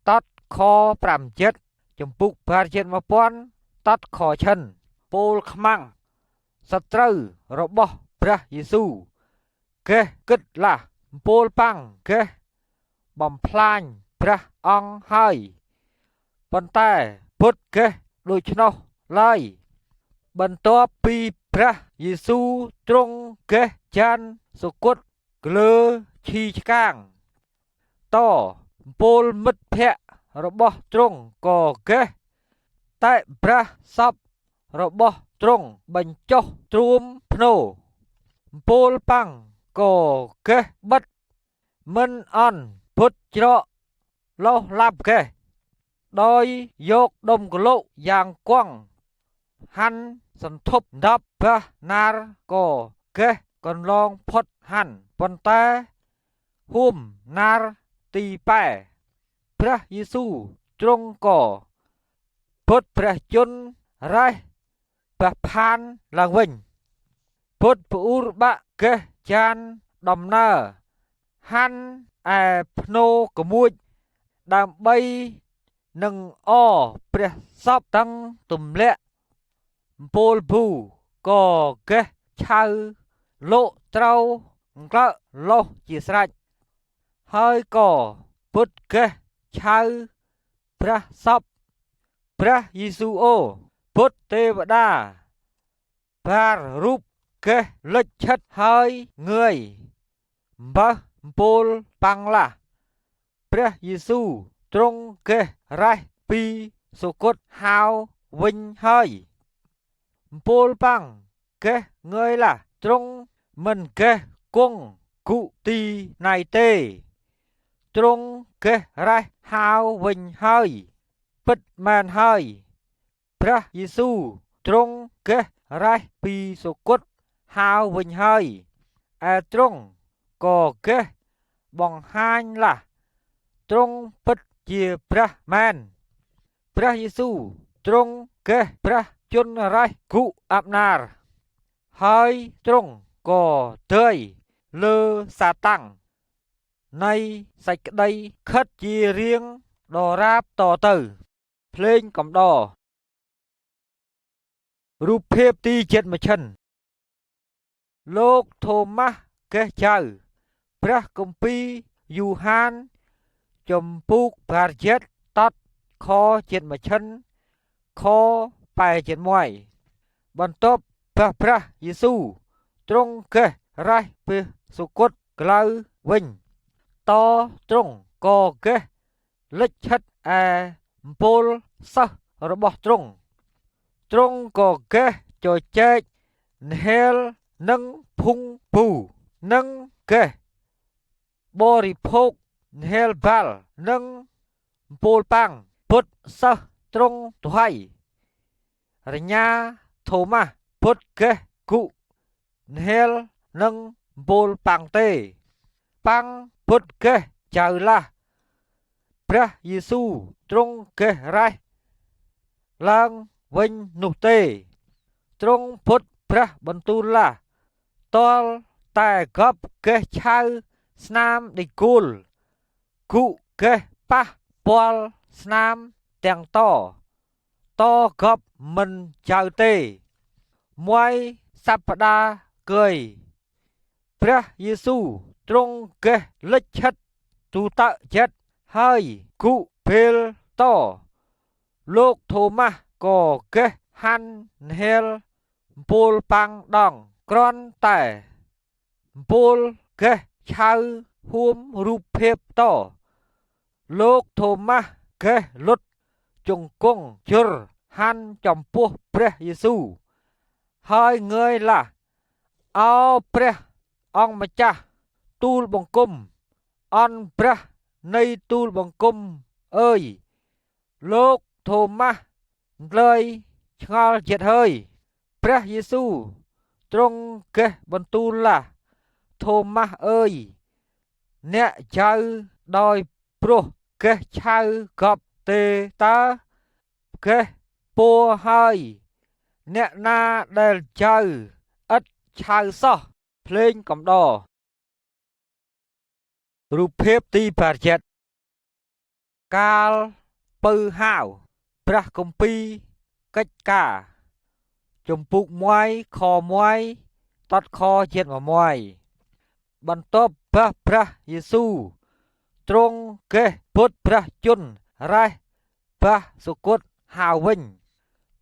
តតខ5ចិត្តជំពូកប្រាជាតិ1000តតខឈិនពោលខ្មាំងសត្រូវរបស់ព្រះយេស៊ូវកេះគិតឡាស់ពោលប៉ាំងកេះបំផ្លាញព្រះអង្គហើយប៉ុន្តែពុទ្ធកេះដូច្នោះឡើយបន្ទាប់ពីព្រះយេស៊ូវទ្រង់កេះចានសុគតក្លើឈីឆ្កាងតពលមិត្តភ័ក្តិរបស់ទ្រង់ក៏កេះតែព្រះសពរបស់ទ្រង់បញ្ចុះទ្រួមភ្នោ ពលប៉ាំងក៏កេះបិទមិនអន់ពុតច្រកលោះឡាប់កេះដោយយកដុំក្លោកយ៉ាងគង់ហាន់សន្ធប់ដប់ប្រះណារក៏កេះកន្លងផុតហាន់ប៉ុន្តែហួមណារទីប៉ែព្រះយេស៊ូទ្រង់ក៏ពុតព្រះជន្មរេះប្រផានឡើងវិញពុតពូរបាក់កេះចានដំណើរហាន់ឯភ្នោកមួចដើម្បីនឹងអព្រះសពតាំងទម្លាក់ពលភូក៏កេះឆៅលោកត្រូវក្លលោះជាស្រេចហើយក៏ពុតកេះឆៅព្រះសពព្រះយេស៊ូអូពុទ្ធទេវតាបាររូបកេះលិចឆិតហើយងើយបើពលប៉ាំងឡាព្រះយេស៊ូទ្រង់កេះរេះពីសុគតហៅវិញហើយពលប៉ាំងកេះងើយឡាទ្រង់មិនកេះគង់គុទីណៃទេទ្រង់កេះរេះហៅវិញហើយពិតមែនហើយព្រះយេស៊ូទ្រង់កេះរេះពីសុគតហៅវិញហើយឯទ្រង់ក៏កេះបង្ហាញឡាទ្រង់ពិតជាព្រះមែនព្រះយេស៊ូទ្រង់កេះព្រះជន្មរេះគុអាប់ណារហើយទ្រង់ក៏ទើយលើសាតាំងនៃសេចក្តីខិតជារៀងដរាបតទៅភ្លេងកំដររូបភាពទីចិត្តមឈិនលោកថូម៉ាស់កេះចៅព្រះគម្ពីរយូហានចំពូកបារយិតតតខចិត្តមឈិនខប៉ែចិត្តមួយបន្ទាប់ព្រះយេស៊ូទ្រង់កេះរេះពីសុគតក្លៅវិញតទ្រង់ក៏កេះលិចឆិតឯអំពលសិស្សរបស់ទ្រង់ទ្រង់ក៏កេះចចែកនហេលនិងភុងពូនិងកេះបរិភោគនហេលបាល់និងអំពលប៉ាំងពុតសិស្សទ្រង់ទុហៃរញ្ញាថូម៉ាស់ពុតកេះគុនហេលនិងអំពលប៉ាំងទេប៉ាំងពុតកេះចៅឡាព្រះយេស៊ូទ្រង់កេះរេះឡើងវិញនោះទេទ្រង់ពុតព្រះបន្ទូលឡាតលតែកបកេះឆៅស្នាមដេគូលគុកេះប៉ះពាល់ស្នាមទាំងតតកបមិនចៅទេមួយសប្តាហ៍កើយព្រះយេស៊ូទ្រង់កេះលិចឆិតទូតចិត្តហើយគុពេលតលោកថូម៉ាស់ក៏កេះហាន់ហេលពលប៉ាំងដងក្រន់តែពលកេះឆៅហួមរូបភាពតលោកថូម៉ាស់កេះលុតជង្គង់ជរហាន់ចំពោះព្រះយេស៊ូហើយងើយឡាអោព្រះអង្គម្ចាស់ទូលបង្គំអន់ព្រះនៃទូលបង្គំអើយលោកថូម៉ាស់លើយឆ្ងល់ចិត្តហើយព្រះយេស៊ូទ្រង់កេះបន្ទូលឡាថូម៉ាស់អើយអ្នកចៅដោយព្រោះកេះឆៅកប់ទេតើកេះពួរហើយអ្នកណាដែលចៅឥតឆៅសោះភ្លេងកំដររូបភាពទី7កាលពៅហាវព្រះគម្ពីរកិច្ចការចំពុក1ខ1តតខជាតិ1បន្ទាប់ព្រះយេស៊ូទ្រង់កេះពុតព្រះជន្មរេះព្រះសុគតហៅវិញ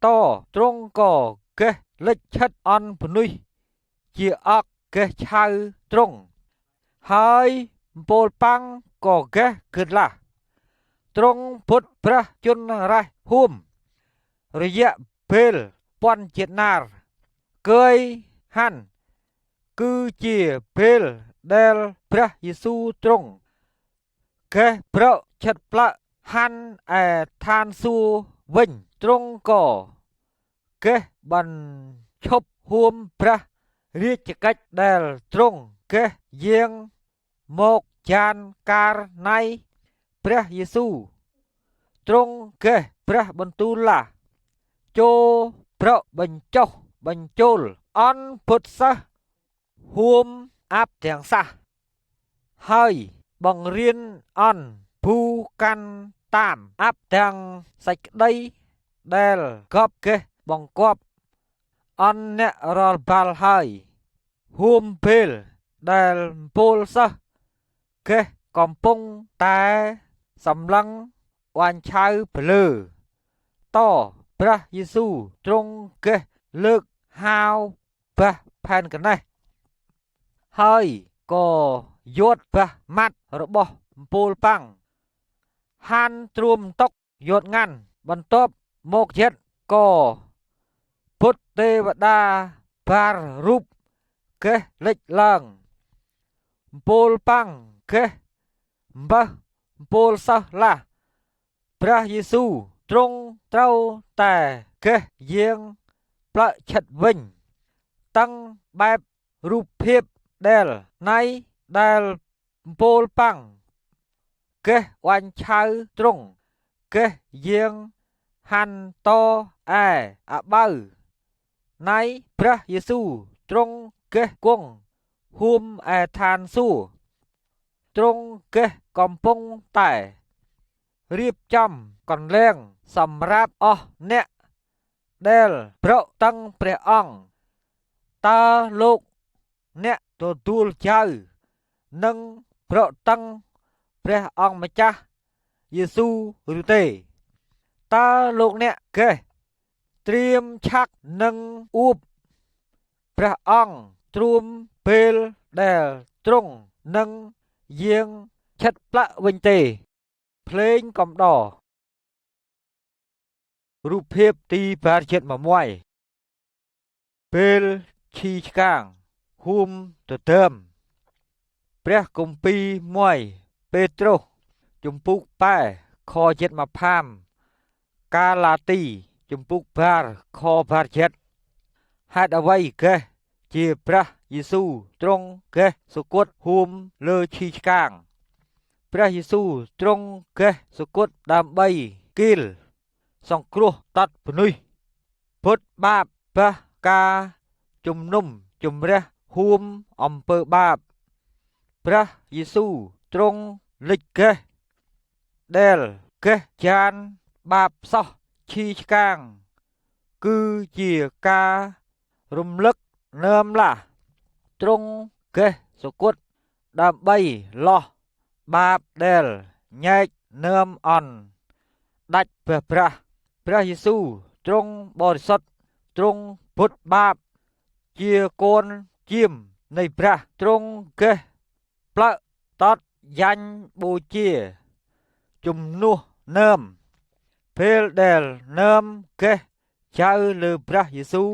តទ្រង់ក៏កេះលិចឆិតអន់ពនុយជាអកកេះឆៅទ្រង់ហើយពលប៉ាំងក៏កេះគិតឡាទ្រង់ពុតព្រះជន្មរេះហួមរយៈពេលពាន់ជាតិណារកើយហាន់ គឺជាពេលដែលព្រះយេស៊ូវទ្រង់កេះប្រកឆិតផ្លាក់ហាន់ឯឋានសួគ៌វិញទ្រង់ក៏កេះបញ្ឈប់ហួមព្រះរាជកិច្ចដែលទ្រង់កេះយាងមកចានការណៃព្រះយេស៊ូវទ្រង់កេះព្រះបន្ទូលឡាចូលប្រកបញ្ចុះបញ្ចូលអនពុទ្ធសិស្សហួមអាប់ទាំងសះហើយបង្រៀនអនភូកាន់តាមអាប់ទាំងសេចក្តីដែលកប់កេះបង្គាប់អនអ្នករាល់បាល់ហើយហួមពេលដែលពលសិស្សកេះកំពុងតែសម្លឹងវាញ់ឆៅពលឺតព្រះយេស៊ូវទ្រង់កេះលើកហាវព្រះផែនកណេះហើយក៏យត់ព្រះម៉ាត់របស់ពលប៉ាំងហានទ្រួមតុកយត់ងាន់បន្ទាប់មកចិត្តក៏ពុទ្ធទេវតាបាររូបកេះលិចឡើងពលប៉ាំងកេះអំបះពលសិស្សឡាព្រះយេស៊ូវទ្រង់ត្រូវតែកេះយាងផ្លាក់ឆិតវិញតាំងបែបរូបភាពដែលណៃដែលពលប៉ាំងកេះវាញ់ឆៅទ្រង់កេះយាងហាន់តអែអបៅណៃព្រះយេស៊ូវទ្រង់កេះគង់ហួមឯឋានសួគ៌ទ្រង់កេះកំពុងតែរៀបចំកន្លែងសម្រាប់អស់អ្នកដែលប្រតឹងព្រះអង្គតើលោកអ្នកទទួលចៅនិងប្រតឹងព្រះអង្គម្ចាស់យេស៊ូវឬទេតើលោកអ្នកកេះត្រៀមឆាក់និងអួបព្រះអង្គទ្រួមពេលដែលទ្រង់នឹងយាងឆិតផ្លាក់វិញទេភ្លេងកំដររូបភាពទី81ពេលឈីឆ្កាងហួមទទឹមព្រះគម្ពីរមួយពេត្រុសជំពូកប៉ែខចិត្តមកផាមកាឡាទីជំពូកបារខបារចិត្តហេតុអ្វីកេះជាព្រះយេស៊ូវទ្រង់កេះសុគតហួមលើឈីឆ្កាងព្រះយេស៊ូវទ្រង់កេះសុគតដើម្បីគីលសង្គ្រោះតតពនុយពុទ្ធបាបបះការជំនុំជំរះហួមអំពើបាបព្រះយេស៊ូវទ្រង់លិចកេះដែលកេះចានបាបសោះឈីឆ្កាងគឺជាការរំលឹកនឹមឡាទ្រង់កេះសុគតដើម្បីលោះបាបដែលញែកនឹមអន់ដាច់ព្រះប្រាស់ព្រះយេស៊ូវទ្រង់បរិសុទ្ធទ្រង់ពុទ្ធបាបជាកូនជាមនៃព្រះទ្រង់កេះផ្លាក់តតយ៉ាញ់បូជាជំនួសនឹមពេលដែលនឹមកេះចៅលើព្រះយេស៊ូវ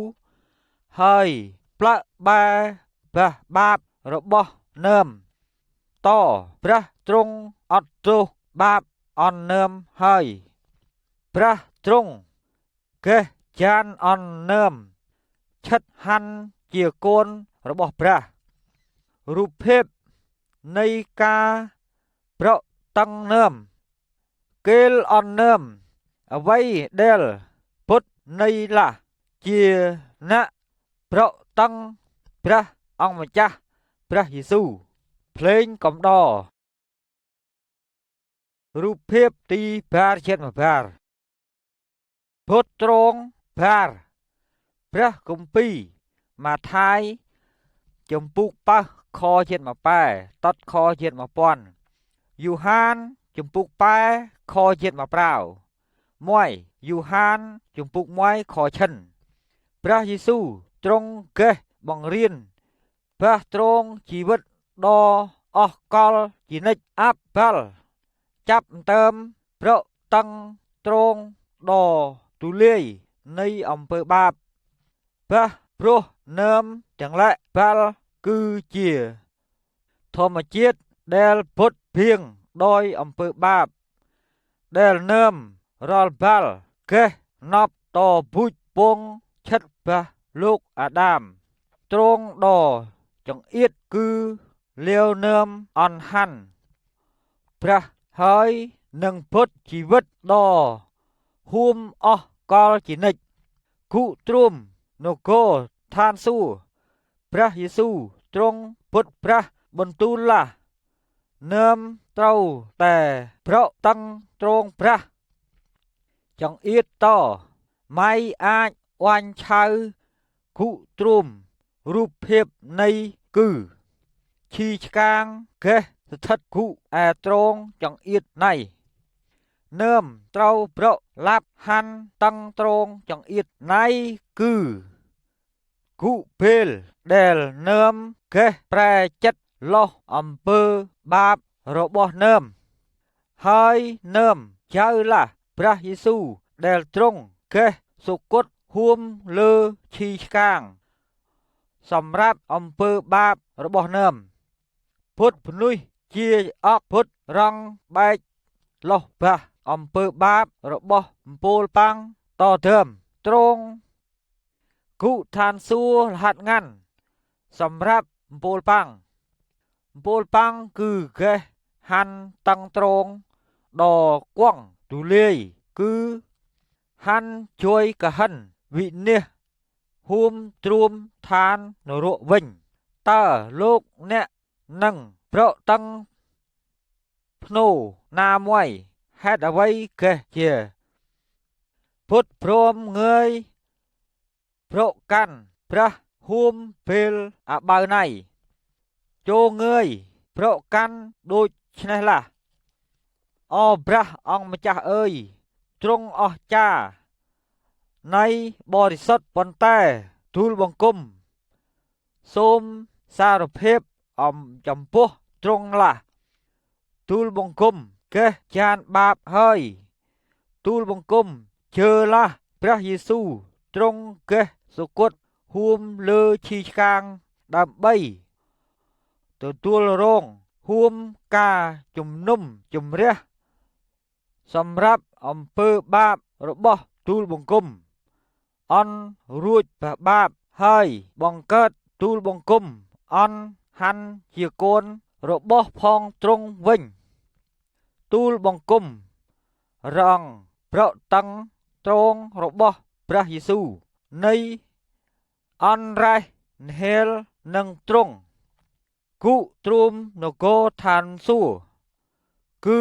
ហើយផ្លាក់បែព្រះបាបរបស់នឹមតព្រះទ្រង់អត់ទោសបាបអន់នឹមហើយព្រះទ្រង់កេះចានអន់នឹមឆិតហាន់ជាកូនរបស់ព្រះរូបភាពនៃការប្រតឹងនឹមគេលអន់នឹមអ្វីដែលពុទ្ធនៃឡាជាអ្នកប្រតឹងព្រះអង្គម្ចាស់ព្រះយេស៊ូវភ្លេងកំដររូបភាពទីបារចិត្តមកបារពុទ្ធទ្រង់បារព្រះគម្ពីរម៉ាថាយចំពុកប៉ះខជាតិមកប៉ែតតខជាតិមកពាន់យូហានចំពុកប៉ែខជាតិមកប្រាវមួយយូហានចំពុកមួយខឈិនព្រះយេស៊ូវទ្រង់កេះបង្រៀនព្រះទ្រង់ជីវិតដ៏អស់កលជានិច្ចអាប់បាល់ចាប់តើមប្រតឹងទ្រង់ដ៏ទូលាយនៃអំពើបាបព្រះព្រោះនឹមទាំងលែបាល់ គឺជាធម្មជាតិដែលពុតភៀងដោយអំពើបាបដែលនឹមរាល់បាល់កេះណប់តពូជពងឆិតបាសលោកអាដាមទ្រង់ដចង្អៀតគឺលាវនឹមអន់ហាន់ព្រះហើយនឹងពុតជីវិតដ៏ហួមអស់កលជានិច្ចគុទ្រុំនគរឋានសួគ៌ព្រះយេស៊ូវទ្រង់ពុតព្រះបន្ទូលឡានឹមត្រូវតែប្រកតឹងទ្រង់ព្រះចង្អៀតតម៉ៃអាចវាញ់ឆៅគុទ្រុំរូបភាពនៃគឺឈីឆ្កាងកេះស្ថិតគុអែត្រងចង្អៀតណៃនឹមត្រូវប្រកឡាប់ហាន់តឹងត្រងចង្អៀតណៃគឺគុពេលដែលនឹមកេះប្រែចិត្តលោះអំពើបាបរបស់នឹមហើយនឹមចៅឡាព្រះយេស៊ូវដែលទ្រង់កេះសុគតហួមលើឈីឆ្កាងសម្រាប់អំពើបាបរបស់នឹមពុទ្ធភ្នុយជាអកពុទ្ធរងបែកលោះបាសអំពើបាបរបស់អំពូលប៉ាំងតធឹមទ្រង់គុឋានសួគ៌លហាត់ងាន់សម្រាប់អំពូលប៉ាំងអំពូលប៉ាំងគឺកេះហាន់តឹងត្រងដ៏គង់ទូលាយគឺហាន់ជួយកហិនវិនិច្ឆ័យហួមទ្រួមឋាននរកវិញតើលោកអ្នកនឹងប្រកតឹងភ្នោណាមួយហេតុអ្វីកេះជាពុទ្ធព្រមងើយប្រកកាន់ព្រះហួមពេលអបៅណៃចូលងើយប្រកកាន់ដូចឆ្នេះឡាអព្រះអង្គម្ចាស់អើយទ្រង់អស្ចារ្យនៃបរិសុទ្ធប៉ុន្តែទូលបង្គំសូមសារភាពអំចំពោះទ្រង់ឡាទូលបង្គំកេះចានបាបហើយទូលបង្គំជឿឡាព្រះយេស៊ូវទ្រង់កេះសុគតហួមលើឈីឆ្កាងដើម្បីទទួលរងហួមការជំនុំជម្រះសម្រាប់អំពើបាបរបស់ទូលបង្គំអន់រួចព្រះបាបហើយបង្កើតទូលបង្គំអន់ហាន់ជាកូនរបស់ផងទ្រង់វិញទូលបង្គំរងប្រតឹងត្រងរបស់ព្រះយេស៊ូវនៃអនរ៉េះហេលនឹងទ្រង់គុទ្រុំនគរឋានសួគ៌គឺ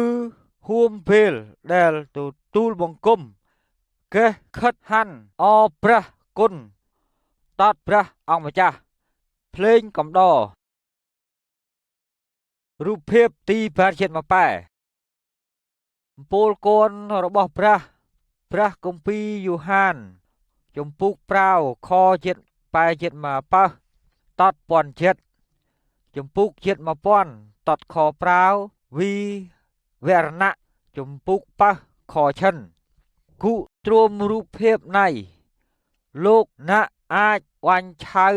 ហួមពេលដែលទទួលបង្គំកេះខិតហាន់អព្រះគុណតតព្រះអង្គម្ចាស់ភ្លេងកំដររូបភាពទី8ប៉ែអំពូលកូនរបស់ព្រះព្រះគម្ពីរយូហានជំពូកប្រាវខជាតិប៉ែជាតិមកប៉ើតតពាន់ជាតិជំពូកជាតិ1000តតខប្រាវវីវរណៈជំពូកប៉ើខឈិនគុទ្រួមរូបភាពណៃលោកណាក់អាចវាញ់ឆៅ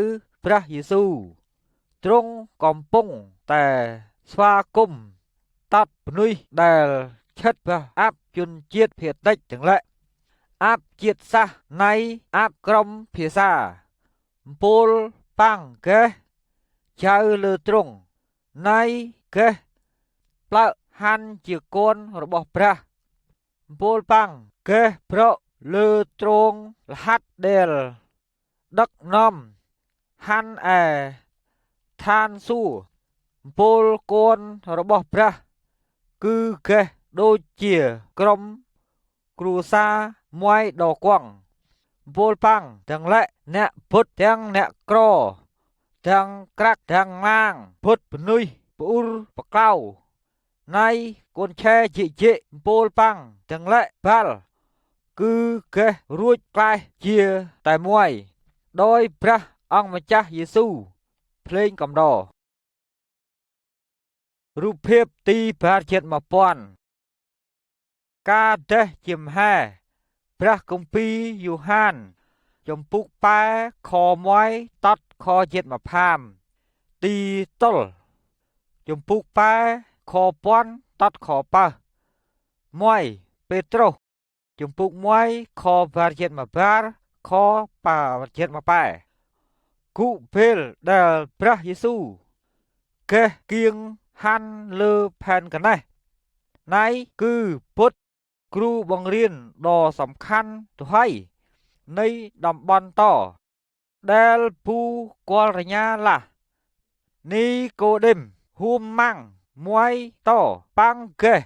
ព្រះយេស៊ូវទ្រង់កំពុងតែស្វាគមន៍តតភ្នុយដែលឆិតព្រះអាប់ជនជាតិភាគតិចទាំងលៈអាប់ជាតិសាសន៍នៃអាប់ក្រុមភាសាអំពូលប៉ាំងកេះចៅលើទ្រង់ណៃកេះប្លើហាន់ជាកូនរបស់ព្រះអំពូលប៉ាំងកេះប្រកលើទ្រង់លហាត់ដែលដឹកនាំហាន់អែឋានសួគ៌អំពូលកូនរបស់ព្រះគឺកេះដូចជាក្រុមគ្រួសារមួយដ៏គង់អំពូលប៉ាំងទាំងលៈអ្នកពុទ្ធទាំងអ្នកក្រទាំងក្រាក់ទាំងម៉ាងពុទ្ធភ្នុយពូរបកៅណៃកូនឆែជីជីអំពូលប៉ាំងទាំងលៈបាល់គឺកេះរួចក្លែះជាតែមួយដោយព្រះអង្គម្ចាស់យេស៊ូវភ្លេងកំដររូបភាពទី81000ការតេះជាមហែព្រះគម្ពីរយូហានជំពូកប៉ែខ1តតខជាតិមកផាម ទីតុលជំពូកប៉ែខពាន់តតខប៉ើមួយពេត្រុសជំពូកមួយខបារជាតិមកបារខបារជាតិមកប៉ែគូពេលដែលព្រះយេស៊ូវកេះគៀងហាន់លើផែនកណេះណៃគឺពុទ្ធគ្រូបង្រៀនដ៏សំខាន់ទៅហើយនៃតំបន់តដែលពូកលរញ្ញាឡានីកូឌឹមហ៊ូមម៉ាំងមួយតប៉ាំងកេះ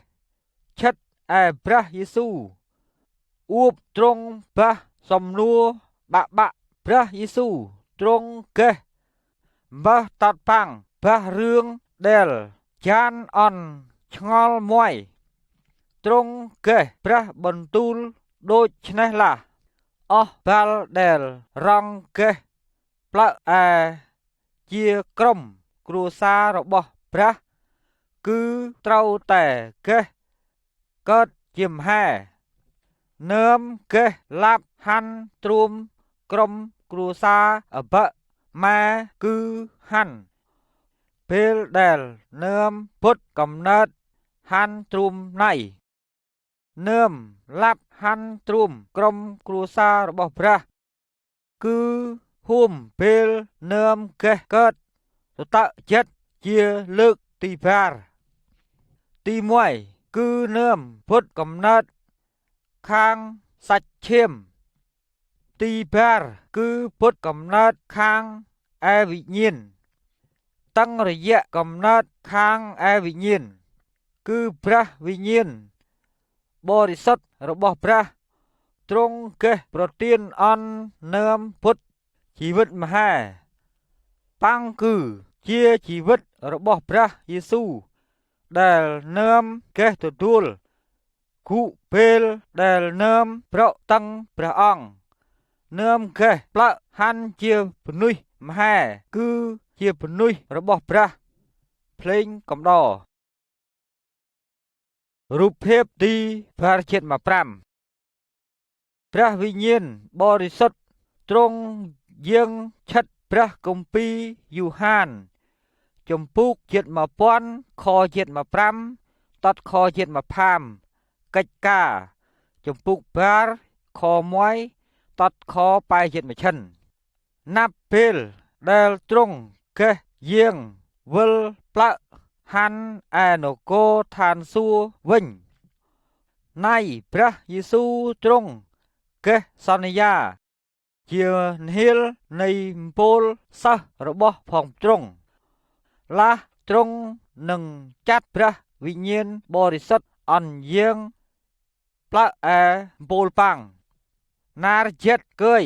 ឆិតអែព្រះយេស៊ូវអួបត្រង់បះសំនួរបាក់បាក់ព្រះយេស៊ូវត្រង់កេះបះតតប៉ាំងបះរឿងដែលចានអន់ឆ្ងល់មួយត្រង់កេះព្រះបន្ទូលដូចឆ្នេះឡាអស់បាល់ដែលរងកេះផ្លើអែជាក្រុមគ្រួសាររបស់ព្រះគឺត្រូវតែកេះកើតជាមហែនឹមកេះឡាប់ហាន់ទ្រួមក្រុមគ្រួសារអបៈម៉ែគឺហាន់ពេលដែលនឹមពុតកំណើតហាន់ទ្រួមណៃនឹមឡាប់ហាន់ទ្រួមក្រុមគ្រួសាររបស់ព្រះគឺហ៊ុំពេលនឹមកេះកើតតតចិត្តជាលើកទីបារទី1គឺនឹមពុតកំណើតខាងសាច់ឈាមទីបារគឺពុតកំណើតខាងអែវិញ្ញាណតាំងរយៈកំណើតខាងអែវិញ្ញាណគឺព្រះវិញ្ញាណបរិសុទ្ធរបស់ព្រះទ្រង់កេះប្រទានអន់នឹមពុទ្ធជីវិតមហាប៉ាំងគឺជាជីវិតរបស់ព្រះយេស៊ូវដែលនឹមកេះទទួលគូពេលដែលនឹមប្រតឹងព្រះអង្គនឹមកេះផ្លើហាន់ជាពនុយមហាគឺជាពនុយរបស់ព្រះភ្លេងកំដររូបភាពទីផារជាតិមក5ព្រះវិញ្ញាណបរិសុទ្ធទ្រង់យាងឆិតព្រះគម្ពីរយូហានជំពូកជាតិ1000ខជាតិមក5តតខជាតិមកផាមកិច្ចការជំពូកបារខ1តតខប៉ែជាតិមកឈិនណាប់ពេលដែលទ្រង់កេះយាងវិលផ្លើហាន់អែនគរឋានសួគ៌វិញណៃព្រះយេស៊ូវទ្រង់កេះសន្យាជាហៀលនៃអំពូលសិស្សរបស់ផងទ្រង់ឡាស់ទ្រង់នឹងចាត់ព្រះវិញ្ញាណបរិសុទ្ធអន់យាងផ្លើអែអំពូលប៉ាំងណារចិត្តកើយ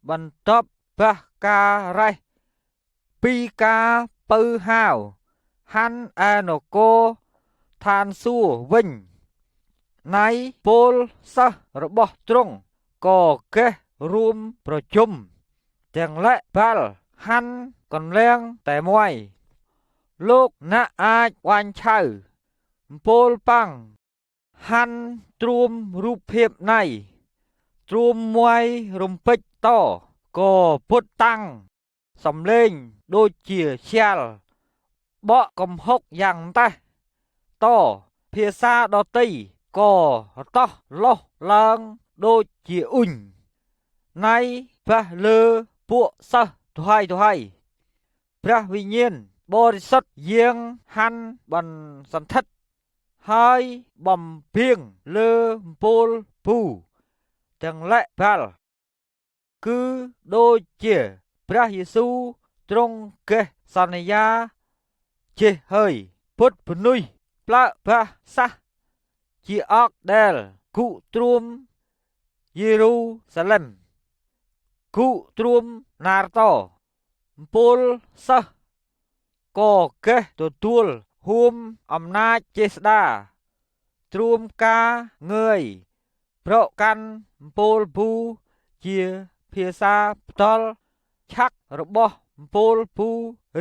បន្ទាប់បះការរេះពីការពៅហាវហាន់អែនគរឋានសួគ៌វិញណៃពលសិស្សរបស់ទ្រង់ក៏កេះរួមប្រជុំទាំងលៈបាល់ហាន់កន្លៀងតែមួយលោកណាក់អាចវាញ់ឆៅអំពូលប៉ាំងហាន់ទ្រួមរូបភាពណៃទ្រួមមួយរំពេចតក៏ពុតតាំងសំលេងដូចជាឈាលបកកំហុកយ៉ាងតេះតភាសាដតីក៏តោះលោះឡើងដូចជាអ៊ុញណៃបះលើពួកសិស្សទៅហើយទៅហើយព្រះវិញ្ញាណបរិសុទ្ធយាងហាន់បន្សន្ធិដ្ឋហើយបំពេងលើអំពូលពូទាំងលៈបាល់គឺដូចជាព្រះយេស៊ូវទ្រង់កេះសន្យាចេះហើយពុទ្ធពនុយផ្លើបះសះជាអកដែលគុទ្រួមយេរូសាឡឹមគុទ្រួមណារតអំពូលសិស្សក៏កេះទទួលហួមអំណាចចេស្តាទ្រួមការងើយប្រកាន់អំពូលពូជាភាសាផ្ទាល់ឆាក់របស់អំពូលពូ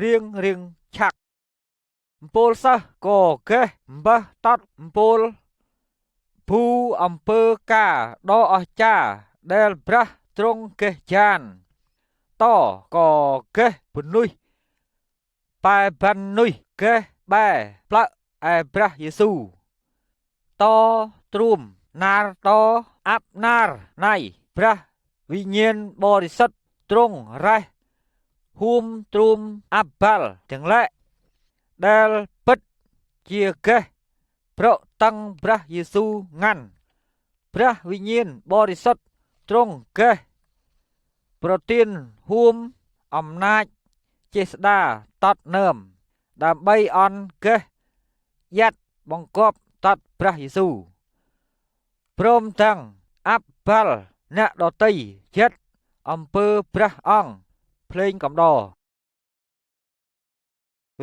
រៀងរៀងឆាក់អំពូលសិស្សក៏កេះអំបះតតអំពូលភូអំពើការដ៏អស្ចារ្យដែលព្រះទ្រង់កេះចានតក៏កេះពនុយ ប៉ែប៉ាន់នុយកេះបែផ្លាក់អែព្រះយេស៊ូតទ្រួមណារតអាប់ណារណៃព្រះវិញ្ញាណបរិសុទ្ធទ្រង់រេះហួមទ្រួមអាប់បាល់ទាំងលែកដែលពិតជាកេះប្រតឹងព្រះយេស៊ូងាន់ព្រះវិញ្ញាណបរិសុទ្ធទ្រង់កេះប្រទានហួមអំណាចចេស្តាតតនឹមដើម្បីអន់កេះយ៉ាត់បង្កប់តតព្រះយេស៊ូព្រមទាំងអាប់បាល់អ្នកដតីចិត្តអំពើព្រះអង្គភ្លេងកំដរ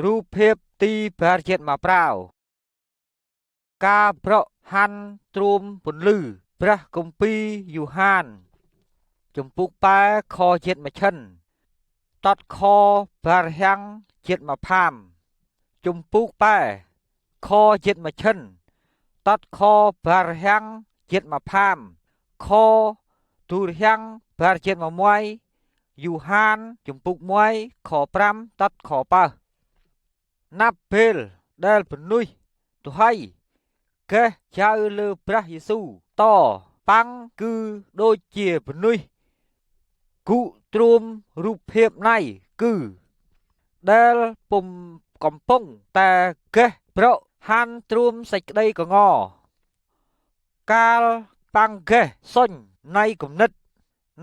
រូបភាពទីប្រាជាតិមកប្រាវការប្រក់ហាន់ទ្រួមពន្លឺព្រះគម្ពីរយូហានជំពូកប៉ែខជាតិមឈិនតតខបារហាំងជាតិមកផាមជំពូកប៉ែខជាតិមឈិនតតខបារហាំងជាតិមកផាមខទូរហាំងបារជាតិមកមួយយូហានជំពូក1ខ5តតខប៉ើណាប់ពេលដែលពនុយទុហៃកេះចៅលើព្រះយេស៊ូតប៉ាំងគឺដូចជាពនុយគុទ្រួមរូបភាពណៃគឺដែលពុំកំពុងតែកេះប្រក់ហានទ្រួមសេចក្តីកងកាលប៉ាំងកេះសុញណៃគំនិត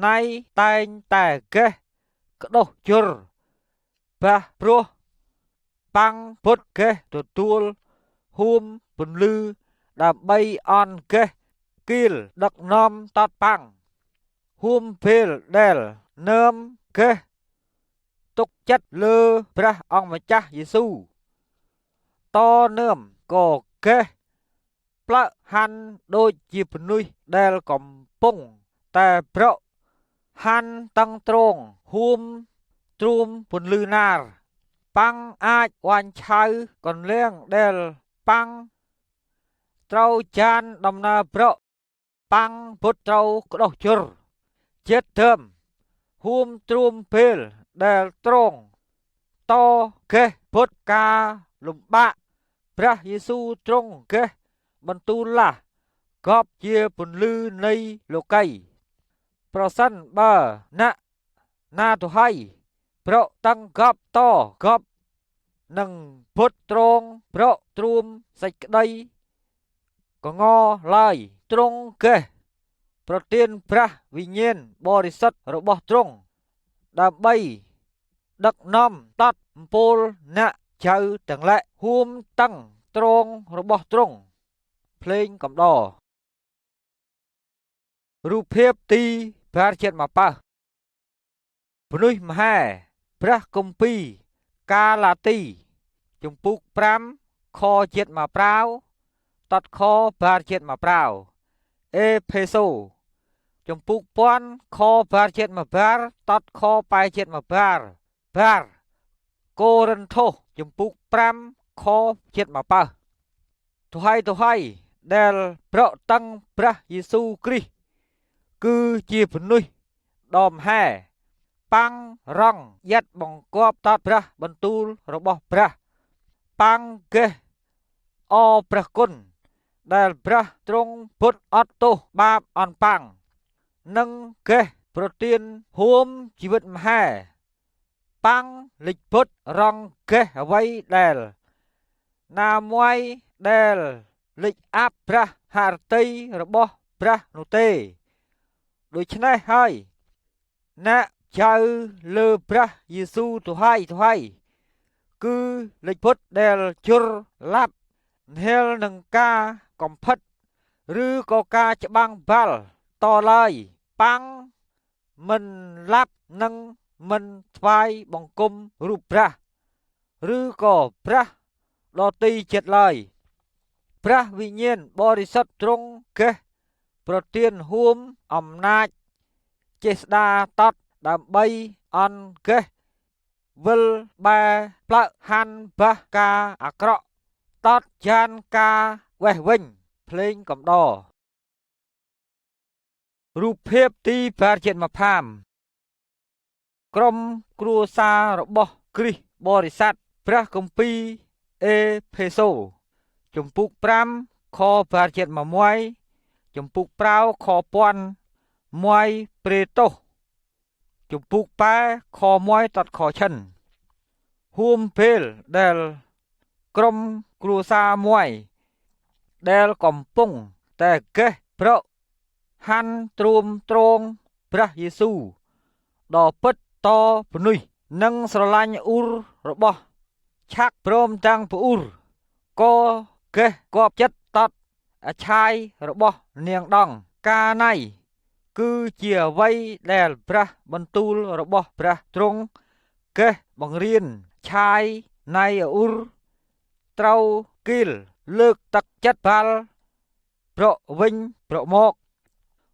ណៃតែងតែកេះក្ដោះជុរបាព្រោះប៉ាំងពុតកេះទទួលហួមពន្លឺដើម្បីអន់កេះគៀលដឹកនាំតតប៉ាំងហួមពេលដែលនឹមកេះទុកចិត្តលើព្រះអង្គម្ចាស់យេស៊ូតនឹមក៏កេះផ្លាក់ហាន់ដូចជាពនុយដែលកំពុងតែប្រក់ហាន់តឹងត្រងហួមទ្រួមពន្លឺណារប៉ាំងអាចវាញ់ឆៅកន្លៀងដែលប៉ាំងត្រូវចានដំណើរប្រក់ប៉ាំងពុតត្រូវក្ដោះជុរចិត្តធឹមហួមទ្រួមពេលដែលត្រងតកេះពុតការលំបាកព្រះយេស៊ូទ្រង់កេះបន្ទូលឡាកបជាពន្លឺនៃលោកីប្រសិនបើអ្នកណាទៅហៃប្រក់តឹងកបតកបនឹងពុតត្រងប្រក់ទ្រួមសេចក្តីកងឡើយទ្រង់កេះប្រទានព្រះវិញ្ញាណបរិសុទ្ធរបស់ទ្រង់ដើម្បីដឹកនាំតតអំពូលអ្នកចៅទាំងលែកហួមតឹងត្រងរបស់ទ្រង់ភ្លេងកំដររូបភាពទីប្រាជាតិមកប៉ើពនុយមហាព្រះគម្ពីរកាឡាទីជំពូក5ខជាតិមកប្រាវតតខប្រាជាតិមកប្រាវអេផេសូជំពូកពាន់ខប្រាជាតិមកបារតតខប៉ែជាតិមកបារបារកូរិនថូសជំពូក5ខជាតិមកប៉ើទុហៃទុហៃដែលប្រក់តឹងព្រះយេស៊ូគ្រីស្ទគឺជាពនុយដមហែប៉ាំងរងយ៉ាត់បង្កប់តតព្រះបន្ទូលរបស់ព្រះប៉ាំងកេះអព្រះគុណដែលព្រះទ្រង់ពុតអត់ទោសបាបអន់ប៉ាំងនិងកេះប្រទានហួមជីវិតមហាប៉ាំងលិចពុតរងកេះអ្វីដែលណាមួយដែលលិចអាប់ព្រះហឫទ័យរបស់ព្រះនោះទេដូច្នេះហើយអ្នកចៅលើព្រះយេស៊ូទុហៃទុហៃគឺលិចពុតដែលជុរឡាប់ហែលនឹងការកំផិតឬក៏ការច្បាំងបាល់តឡើយប៉ាំងមិនឡាប់នឹងមិនថ្វាយបង្គំរូបព្រះឬក៏ព្រះដតីចិត្តឡើយព្រះវិញ្ញាណបរិសុទ្ធទ្រង់កេះប្រទានហួមអំណាចចេស្តាតតដើម្បីអន់កេះវិលបែផ្លាក់ហាន់បាសការអាក្រក់តតចានការវេះវិញភ្លេងកំដររូបភាពទីប្រាជាតិមកផាមក្រុមគ្រួសាររបស់គ្រីស្ទបរិស័ទ ព្រះគម្ពីរអេភេសូជំពូក5ខ81ជំពូកប្រៅខពាន់មួយព្រេតូសជំពូកប៉ែខ1តតខឈិនហួមពេលដែលក្រុមគ្រួសារមួយដែលកំពុងតែកេះប្រកហាន់ទ្រួមទ្រងព្រះយេស៊ូវដ៏ពិតតពនុយនិងស្រឡាញ់អ៊ូររបស់ឆាក់ព្រមទាំងពអ៊ូរក៏កេះគប់ចិត្តតតអឆាយរបស់នាងដងកាណៃគឺជាអ្វីដែលព្រះបន្ទូលរបស់ព្រះទ្រង់កេះបង្រៀនឆាយណៃអ៊ូរត្រូវគីលលើកទឹកចិត្តបាល់ប្រកវិញប្រកមក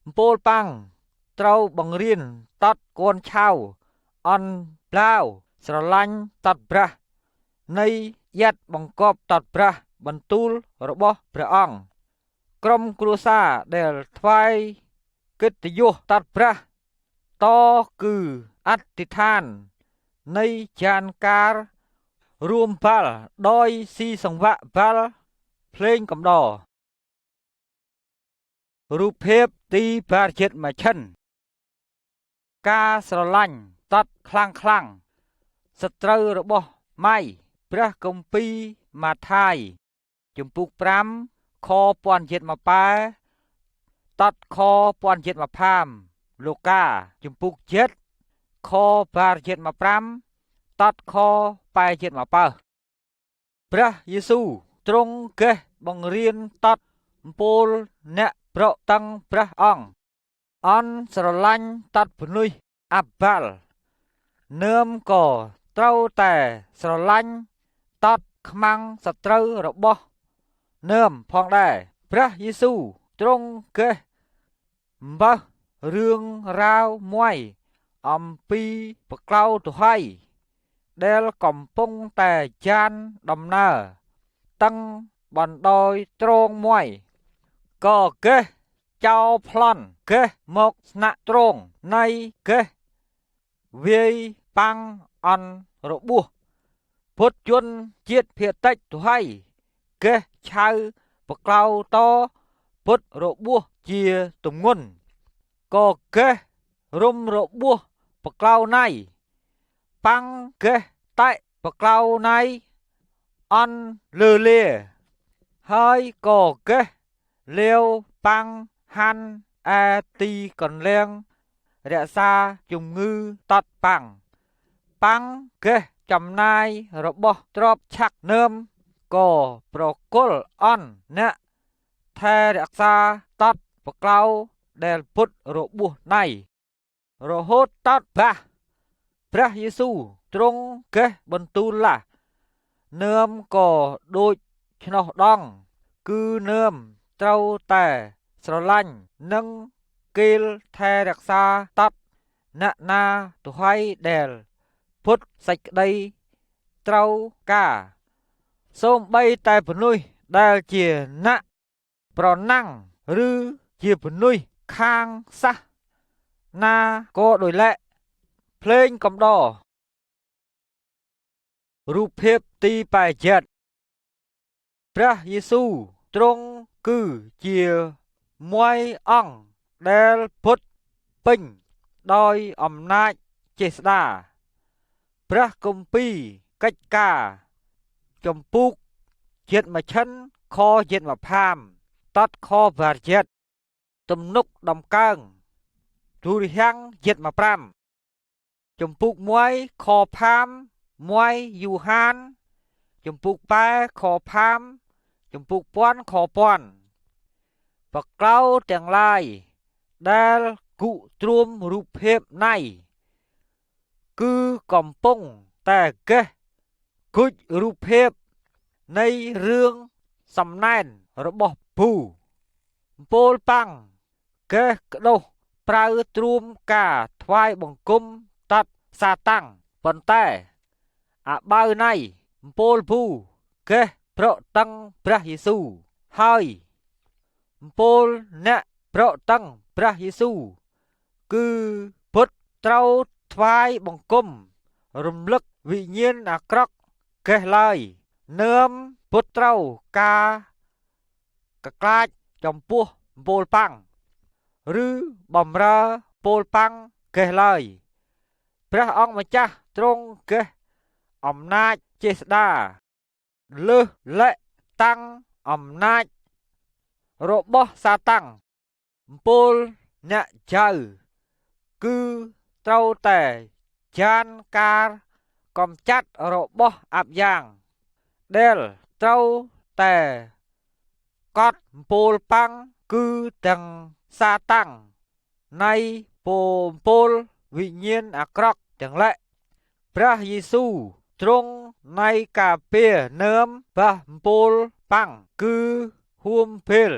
អំពូលប៉ាំងត្រូវបង្រៀនតតកូនឆៅអន់ប្លាវស្រឡាញ់តតប្រាស់នៃយ៉ាត់បង្កប់តតប្រាស់បន្ទូលរបស់ព្រះអង្គក្រុមគ្រួសារដែលថ្វាយកិត្តិយសតតប្រាស់តគឺអធិដ្ឋាននៃចានការរួមបាល់ដោយស៊ីសង្វាក់បាល់ភ្លេងកំដររូបភាពទីបារជាតិមឈិនការស្រឡាញ់តតខ្លាំងខ្លាំងសត្រូវរបស់ម៉ៃព្រះគម្ពីរម៉ាថាយជំពូក5ខពាន់ជាតិមកប៉ែតតខពាន់ជាតិមកផាមលូកាជំពូក7ខបារជាតិមក5តតខប៉ែជាតិមកប៉ើព្រះយេស៊ូវទ្រង់កេះបង្រៀនតតអំពូលអ្នកប្រកតឹងព្រះអង្គអន់ស្រឡាញ់តតពនុយអាប់បាល់នឹមក៏ត្រូវតែស្រឡាញ់តតខ្មាំងសត្រូវរបស់នឹមផងដែរព្រះយេស៊ូវទ្រង់កេះអំបោះរឿងរ៉ាវមួយអំពីបក្លៅទុហៃដែលកំពុងតែចានដំណើរតឹងបណ្ដោយទ្រងមួយក៏កេះចោលប្លន់កេះមកស្នាក់ទ្រងនៃកេះវាយប៉ាំងអន់របួសពុទ្ធជនជាតិភាគតិចទុហៃកេះឆៅបក្លៅតពុទ្ធរបួសជាទងន់ក៏កេះរុំរបួសបក្លៅណៃប៉ាំងកេះតែបក្លៅណៃអន់លឺលាហើយក៏កេះលាវប៉ាំងហាន់អែទីកន្លៀងរក្សាជំងឺតតប៉ាំងប៉ាំងកេះចំណាយរបស់ទ្របឆាក់នឹមក៏ប្រគល់អន់អ្នកថែរក្សាតតបក្លៅដែលពុទ្ធរបួសណៃរហូតតតបាសព្រះយេស៊ូវទ្រង់កេះបន្ទូលឡានឹមក៏ដូចឆ្នោះដងគឺនឹមត្រូវតែស្រឡាញ់និងគីលថែរក្សាតតអ្នកណាទុហៃដែលពុទ្ធសេចក្តីត្រូវការសូម្បីតែពនុយដែលជាអ្នកប្រណាំងឬជាពនុយខាងសះណាក៏ដោយលែកភ្លេងកំដររូបភាពទី87ព្រះយេស៊ូវទ្រង់គឺជាមួយអង្គដែលពុទ្ធពេញដោយអំណាចចេស្តាព្រះគម្ពីរកិច្ចការជំពូកជាតិមឈិនខជាតិមផាមតតខបារជាតិទំនុកដំកើងទុរិហាំងជាតិមក5ជំពូក1ខផាម1យូហានជំពូកប៉ែខផាមជំពូកពាន់ខពាន់បក្លៅទាំងឡាយដែលគុទ្រួមរូបភាពណៃគឺកំពុងតែកេះគុជរូបភាពនៃរឿងសំណែនរបស់ពូអំពូលប៉ាំងកេះក្ដុសប្រៅទ្រួមការថ្វាយបង្គំតតសាតាំងប៉ុន្តែអាបៅណៃអំពូលពូកេះប្រកតឹងព្រះយេស៊ូវហើយអំពូលអ្នកប្រកតឹងព្រះយេស៊ូវគឺពុទ្ធត្រូវថ្វាយបង្គំរំលឹកវិញ្ញាណអាក្រក់ កេះឡើយ នឹមពុតត្រូវការកក្លាចចំពោះពលប៉ាំង ឬបំរើពលប៉ាំងកេះឡើយ ព្រះអង្គម្ចាស់ទ្រង់កេះអំណាចចេស្តាលើសលិតាំងអំណាចរបស់សាតាំង ពលអ្នកចៅគឺត្រូវតែចានការកំចាត់របស់អាប់យ៉ាង ដែលត្រូវតែកត់ពលប៉ាំង គឺទាំងសាតាំងនៃពលវិញ្ញាណអាក្រក់ទាំងលិ ព្រះយេស៊ូវទ្រង់នៃការពារនឹមព្រះពលប៉ាំង គឺហួមពេល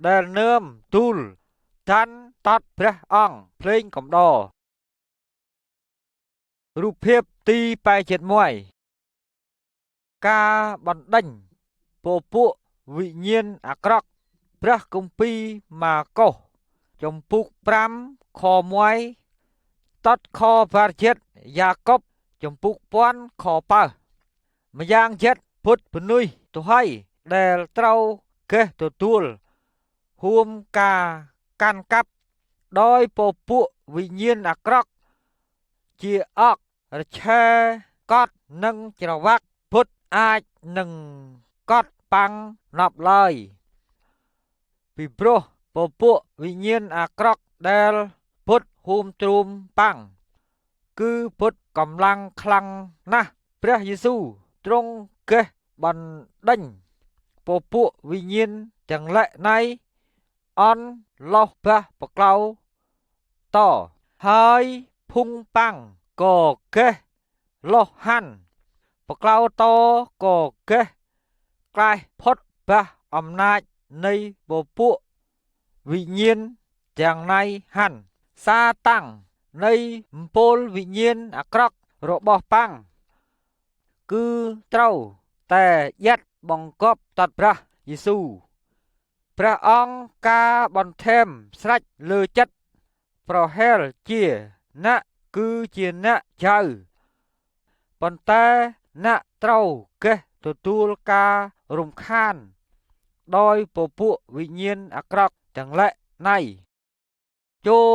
ដែលនឹមទូលតាន់តតព្រះអង្គ ភ្លេងកំដរ រូបភាពទី81 ការបណ្ដេញពពួកវិញ្ញាណអាក្រក់ ព្រះគម្ពីរម៉ាកុស ចំពុក5ខ1តតខបារចិត្ត យ៉ាកុប ចំពុកពាន់ខប៉ើ ម្យ៉ាងចិត្តពុតពនុយទៅហើយ ដែលត្រូវកេះទទួលហួមការកាន់កាប់ដោយពពួកវិញ្ញាណអាក្រក់ ជាអករឆែកត់និងច្រវាក់ ពុតអាចនឹងកត់ប៉ាំងណប់ឡើយ ពីព្រោះពពួកវិញ្ញាណអាក្រក់ដែលពុតហួមទ្រូមប៉ាំង គឺពុតកម្លាំងខ្លាំងណាស់ ព្រះយេស៊ូវទ្រង់កេះបណ្ដេញពពួកវិញ្ញាណទាំងលិណៃអន់លោះព្រះបក្លៅត ហើយភុងប៉ាំងក៏កេះលោះហាន់បក្លៅតក៏កេះក្លែផុតព្រះអំណាចនៃពពួកវិញ្ញាណទាំងណៃហាន់ សាតាំងនៃអំពលវិញ្ញាណអាក្រក់របស់ប៉ាំង គឺត្រូវតែយ៉ាត់បង្កប់តតព្រះយេស៊ូវ ព្រះអង្គការបន្ថែមស្រេចលើចិត្ត ប្រហែលជាអ្នកគឺជាអ្នកចៅ ប៉ុន្តែអ្នកត្រូវកេះទទួលការរំខានដោយពពួកវិញ្ញាណអាក្រក់ទាំងលិណៃ ចូល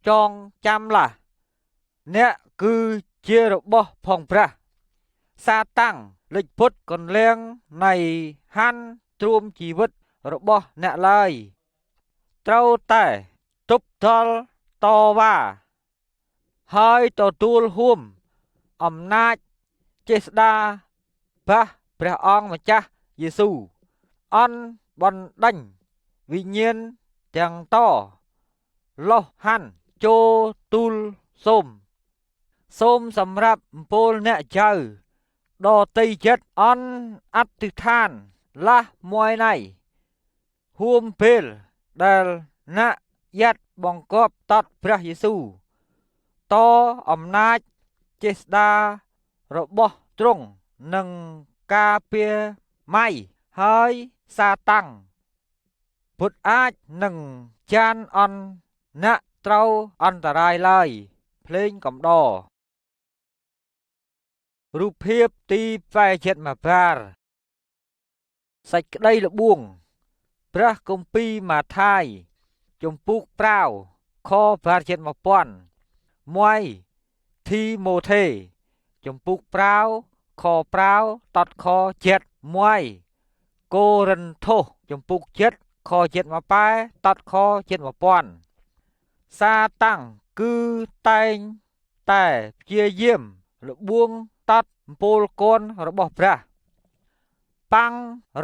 ចងចាំឡា អ្នកគឺជារបស់ផងព្រះ សាតាំងលិចពុតកន្លៀងនៃហាន់ទ្រួមជីវិតរបស់អ្នកឡើយ ត្រូវតែទប់ទល់តវ៉ា ហើយទទួលហួមអំណាចចេស្តាព្រះព្រះអង្គម្ចាស់យេស៊ូវ អន់បណ្ដេញវិញ្ញាណទាំងតលោះហាន់ ចូលទូលសូមសូមសម្រាប់អំពូលអ្នកចៅដតីចិត្ត អន់អធិដ្ឋានឡាស់មួយណៃ ហួមពេលដែលអ្នកយ៉ាត់បង្កប់តតព្រះយេស៊ូវ តអំណាចចេស្តារបស់ទ្រង់នឹងការពារម៉ៃ ហើយសាតាំងពុតអាចនឹងចានអន់អ្នកត្រូវអន្តរាយឡើយ ភ្លេងកំដរ រូបភាពទី81ប្រារ សាច់ក្តីលបួង ព្រះគម្ពីរម៉ាថាយ ចំពុកប្រាវខប្រាជាតិ1000មួយ ធីម៉ូថេ ចំពុកប្រាវខប្រាវតតខចិត្តមួយកូរិនថូស ចំពុកចិត្តខចិត្តមកប៉ែតតខចិត្ត1000 សាតាំងគឺតែងតែព្យាយាមលបួងតតអំពូលកូនរបស់ព្រះ ប៉ាំង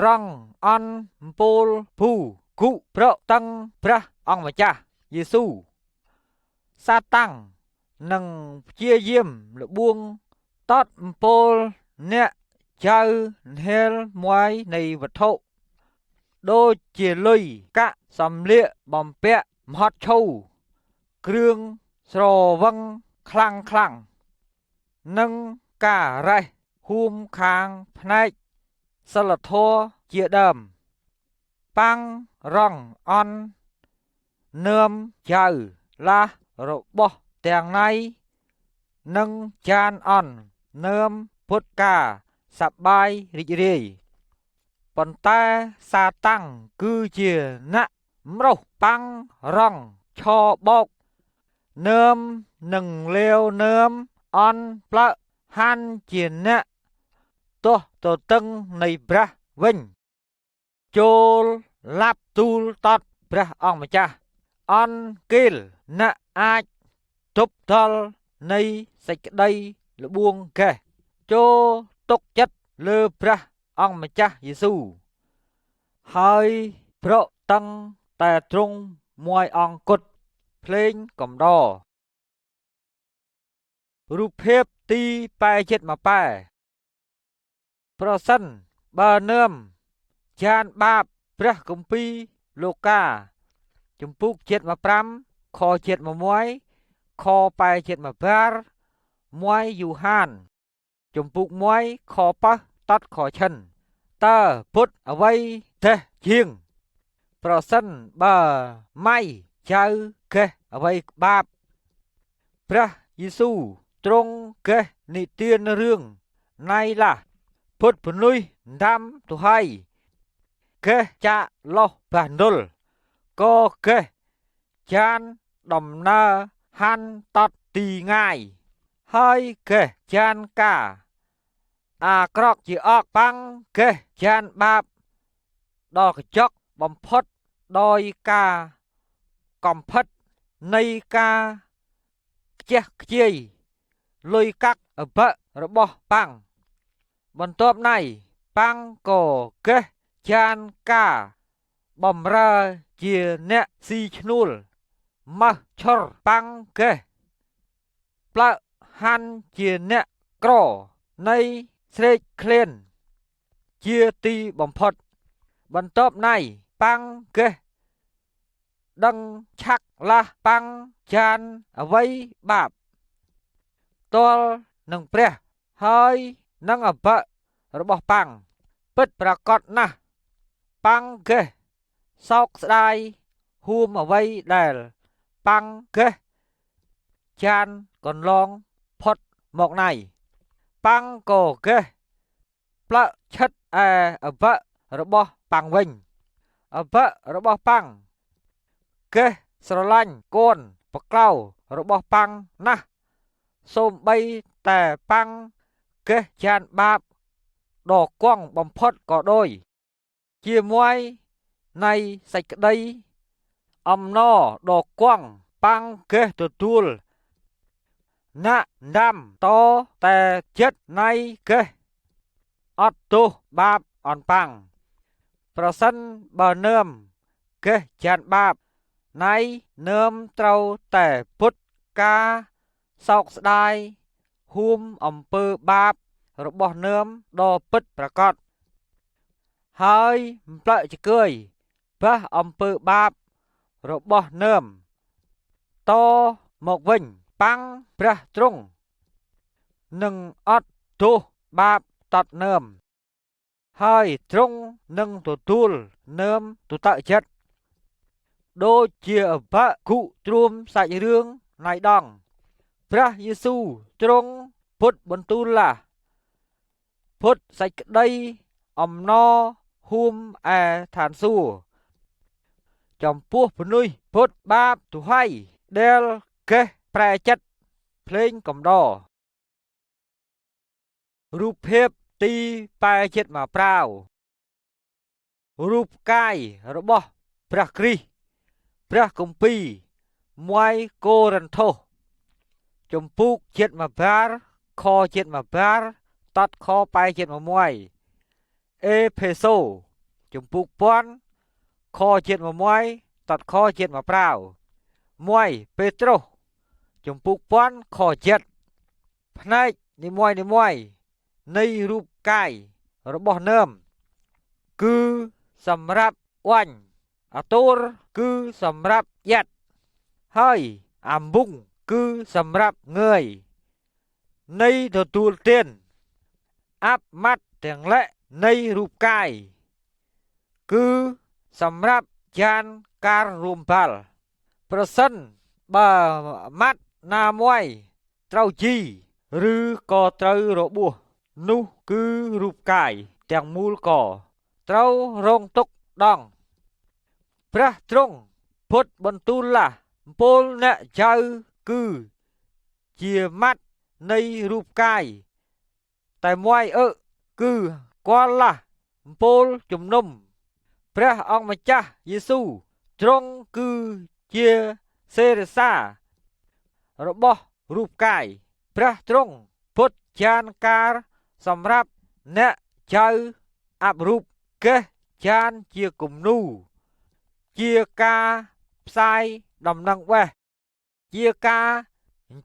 រងអន់អំពូលភូគុប្រតឹងព្រះអង្គម្ចាស់យេស៊ូវ សាតាំងនឹងព្យាយាមលបួងតតអំពូលអ្នកចៅហេលមួយនៃវត្ថុ ដូចជាលុយកាក់ សម្លៀកបំពាក់ មហត់ឈូ គ្រឿងស្រវឹងខ្លាំងខ្លាំង និងការរេះហួមខាងផ្នែកសិលធម៌ជាដើម ប៉ាំងរងអន់នឹមចៅឡាស់របស់ទាំងណៃ និងចានអន់នឹម ពុទ្ធការសប្បាយរីករាយប៉ុន្តែសាតាំងគឺជាអ្នកម្រុះប៉ាំងរងឆបោកនឹមនឹងលាវនឹមអន់ប្លើហាន់ជាអ្នកទោះទទឹងនៃព្រះវិញចូលឡាប់ទូលតតព្រះអង្គម្ចាស់អន់គិលអ្នកអាចទប់ទល់នៃសេចក្តីលបួងកេះចូលទុកចិត្តលើព្រះអង្គម្ចាស់យេស៊ូហើយប្រកតឹងតែទ្រង់មួយអង្គគត់ភ្លេងកំដររូបភាពទី8ប៉ែប្រសិនបើនឹមចានបាបព្រះគម្ពីរលូកាជំពូក75ខ71ខ87 1យូហានជំពូក1ខប៉ះតតខឈិនតើពុទ្ធអ្វីទេជាងប្រសិនបើម៉ៃចៅកេះអ្វីបាបព្រះយេស៊ូទ្រង់កេះនិទានរឿងណៃឡាពុទ្ធពនុយដាំទុហៃកេះចាក់លោះបានុលក៏កេះចានដំណើរហាន់តតទីងាយហើយកេះចានកាអាក្រក់ជាអកប៉ាំងកេះចានបាបដល់កញ្ចក់បំផុតដោយការកំផិតនៃការខ្ជះខ្ជាយលុយកាក់អបៈរបស់ប៉ាំងបន្ទាប់ណៃប៉ាំងក៏កេះចានកាបំរើជាអ្នកស៊ីឈ្នួលម៉ាស់ឆរប៉ាំងកេះប្លើហាន់ជាអ្នកក្រនៃស្រេកឃ្លានជាទីបំផុតបន្ទាប់ណៃប៉ាំងកេះដឹងឆាក់ឡាស់ប៉ាំងចានអ្វីបាបតលនឹងព្រះហើយនឹងអបៈរបស់ប៉ាំងពិតប្រកបណាស់ប៉ាំងកេះសោកស្ដាយហួមអ្វីដែលប៉ាំងកេះចានកន្លងផុតមកណៃប៉ាំងក៏កេះប្លើឆិតអែអបៈរបស់ប៉ាំងវិញអបៈរបស់ប៉ាំងកេះស្រឡាញ់កូនបក្លៅរបស់ប៉ាំងណាស់សូម្បីតែប៉ាំងកេះចានបាបដ៏គង់បំផុតក៏ដូចជាមួយនៃសេចក្តីអំណរដ៏គង់ប៉ាំងកេះទទួលណាក់ដាំតតែចិត្តនៃកេះអត់ទោសបាបអនប៉ាំងប្រសិនបើនឹមកេះចានបាបណៃនឹមត្រូវតែពុទ្ធការសោកស្ដាយហួមអំពើបាបរបស់នឹមដ៏ពិតប្រាកដហើយប្លចកើយបះអំពើបាបរបស់នឹមតមកវិញប៉ាំងព្រះទ្រង់នឹងអត់ទោសបាបតតនឹមហើយទ្រង់នឹងទទួលនឹមទុតចិត្តដូចជាអបៈគុទ្រួមសាច់រឿងណៃដងព្រះយេស៊ូទ្រង់ពុទ្ធបន្ទូលឡាពុទ្ធសេចក្តីអំណរហួមអែឋានសួគ៌ចំពោះពនុយពុទ្ធបាបទុហៃដែលកេះប្រែចិត្តភ្លេងកំដររូបភាពទី8មកប្រាវរូបកាយរបស់ព្រះគ្រីស្ទព្រះគម្ពីរ1កូរិនថូសជំពូកជាតិមកបារខជាតិមកបារតតខ81អេផេសូជំពូកពាន់ខជាតិ1តតខជាតិមកប្រាវ1ពេត្រុសជំពូកពាន់ខ7ផ្នែកនីមួយនីមួយនៃរូបកាយរបស់នឹមគឺសម្រាប់អញអាទូរគឺសម្រាប់យ៉ាត់ហើយអាំបុងគឺសម្រាប់ងើយនៃទទួលទានអាប់ម៉ាត់ទាំងលៈនៃរូបកាយគឺសម្រាប់ចានការរួមបាល់ប្រសិនបើម៉ាត់ណាមួយត្រូវជីឬក៏ត្រូវរបួស នោះគឺរូបកាយទាំងមូលក៏ត្រូវរងទុក្ខដងព្រះទ្រង់ពុទ្ធបន្ទូលឡាពលអ្នកចៅគឺជាម៉ាត់នៃរូបកាយតែមួយអឺគឺគាល់ឡាពលជំនុំព្រះអង្គម្ចាស់យេស៊ូទ្រង់គឺជាសេរសារបស់រូបកាយព្រះទ្រង់ពុទ្ធចានការសម្រាប់អ្នកចៅអបរូបកេះចានជាគំនូជាការផ្សាយដំណឹងបេះជាការ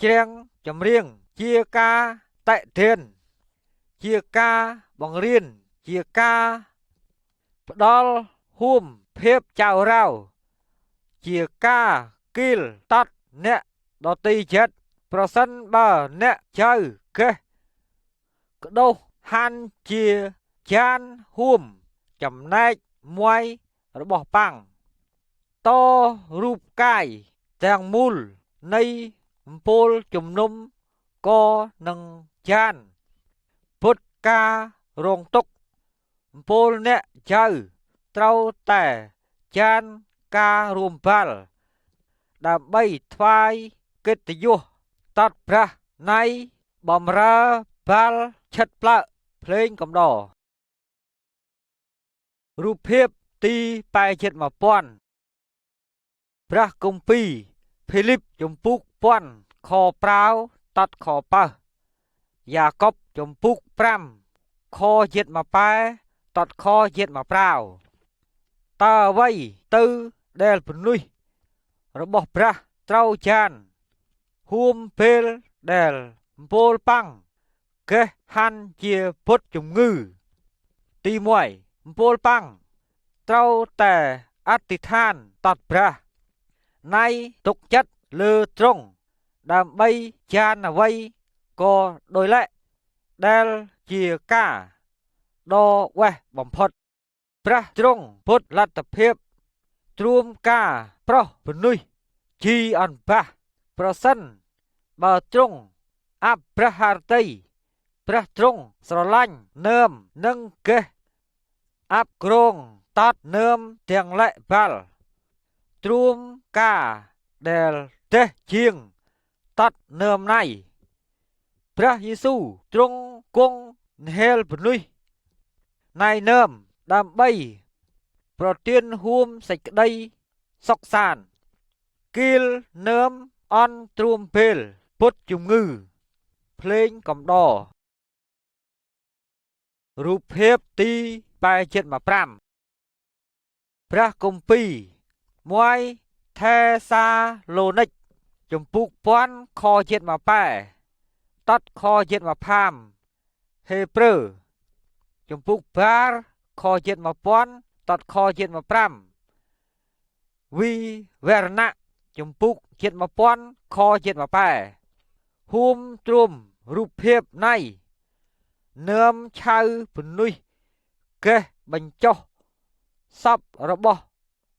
ច្រៀងចម្រៀងជាការតិធានជាការបង្រៀនជាការផ្ដល់ហួមភាពចៅរៅជាការគីលតត់អ្នកដតីចិត្តប្រសិនបើអ្នកចៅកេះក្ដោសហាន់ជាចានហួមចំណែកមួយរបស់ប៉ាំងតរូបកាយទាំងមូលនៃអំពូលជំនុំក៏នឹងចានពុទ្ធការរងទុក្ខអំពូលអ្នកចៅត្រូវតែចានការរួមបាល់ដើម្បីថ្វាយកិត្តិយសតតព្រះណៃបំរើបាល់ឆិតផ្លើកភ្លេងកំដររូបភាពទី81000ព្រះគម្ពីរភីលីបជំពូកពាន់ខប្រាវតតខប៉ើយ៉ាកុបជំពូក5ខជាតិមកប៉ែតតខជាតិមកប្រាវតើអ្វីទៅដែលពនុយរបស់ព្រះត្រូវចានហួមពេលដែលអំពូលប៉ាំងកេះហាន់ជាពុទ្ធជំងឺទី1អំពូលប៉ាំងត្រូវតែអធិដ្ឋានតតព្រះណៃទុកចិត្តលើទ្រង់ដើម្បីចានអ្វីក៏ដោយឡែកដែលជាការដ៏វេះបំផុតព្រះទ្រង់ពុទ្ធលទ្ធភាពទ្រួមការប្រោះពនុយជីអនបាសប្រសិនបើទ្រង់អព្រះហឫទ័យព្រះទ្រង់ស្រឡាញ់នឹមនិងកេះអាប់ក្រងតតនឹមទាំងលែកបាល់ទ្រួមការដែលទេះជាងតតនឹមណៃព្រះយេស៊ូទ្រង់គង់ហេលពនុយណៃនឹមដើម្បីប្រទានហួមសេចក្តីសុខសានគីលនឹមអន់ទ្រួមពេលពុទ្ធជំងឺភ្លេងកំដររូបភាពទី815ព្រះគម្ពីរមួយថេសាឡូនិកជំពូកពាន់ខជាតិមកប៉ែតតខជាតិមកផាមហេព្រើជំពូកបារខជាតិមកពាន់តតខជាតិមក5វីវរណៈជំពូកជាតិមកពាន់ខជាតិមកប៉ែហួមទ្រួមរូបភាពណៃនឹមឆៅពនុយកេះបញ្ចុះសពរបស់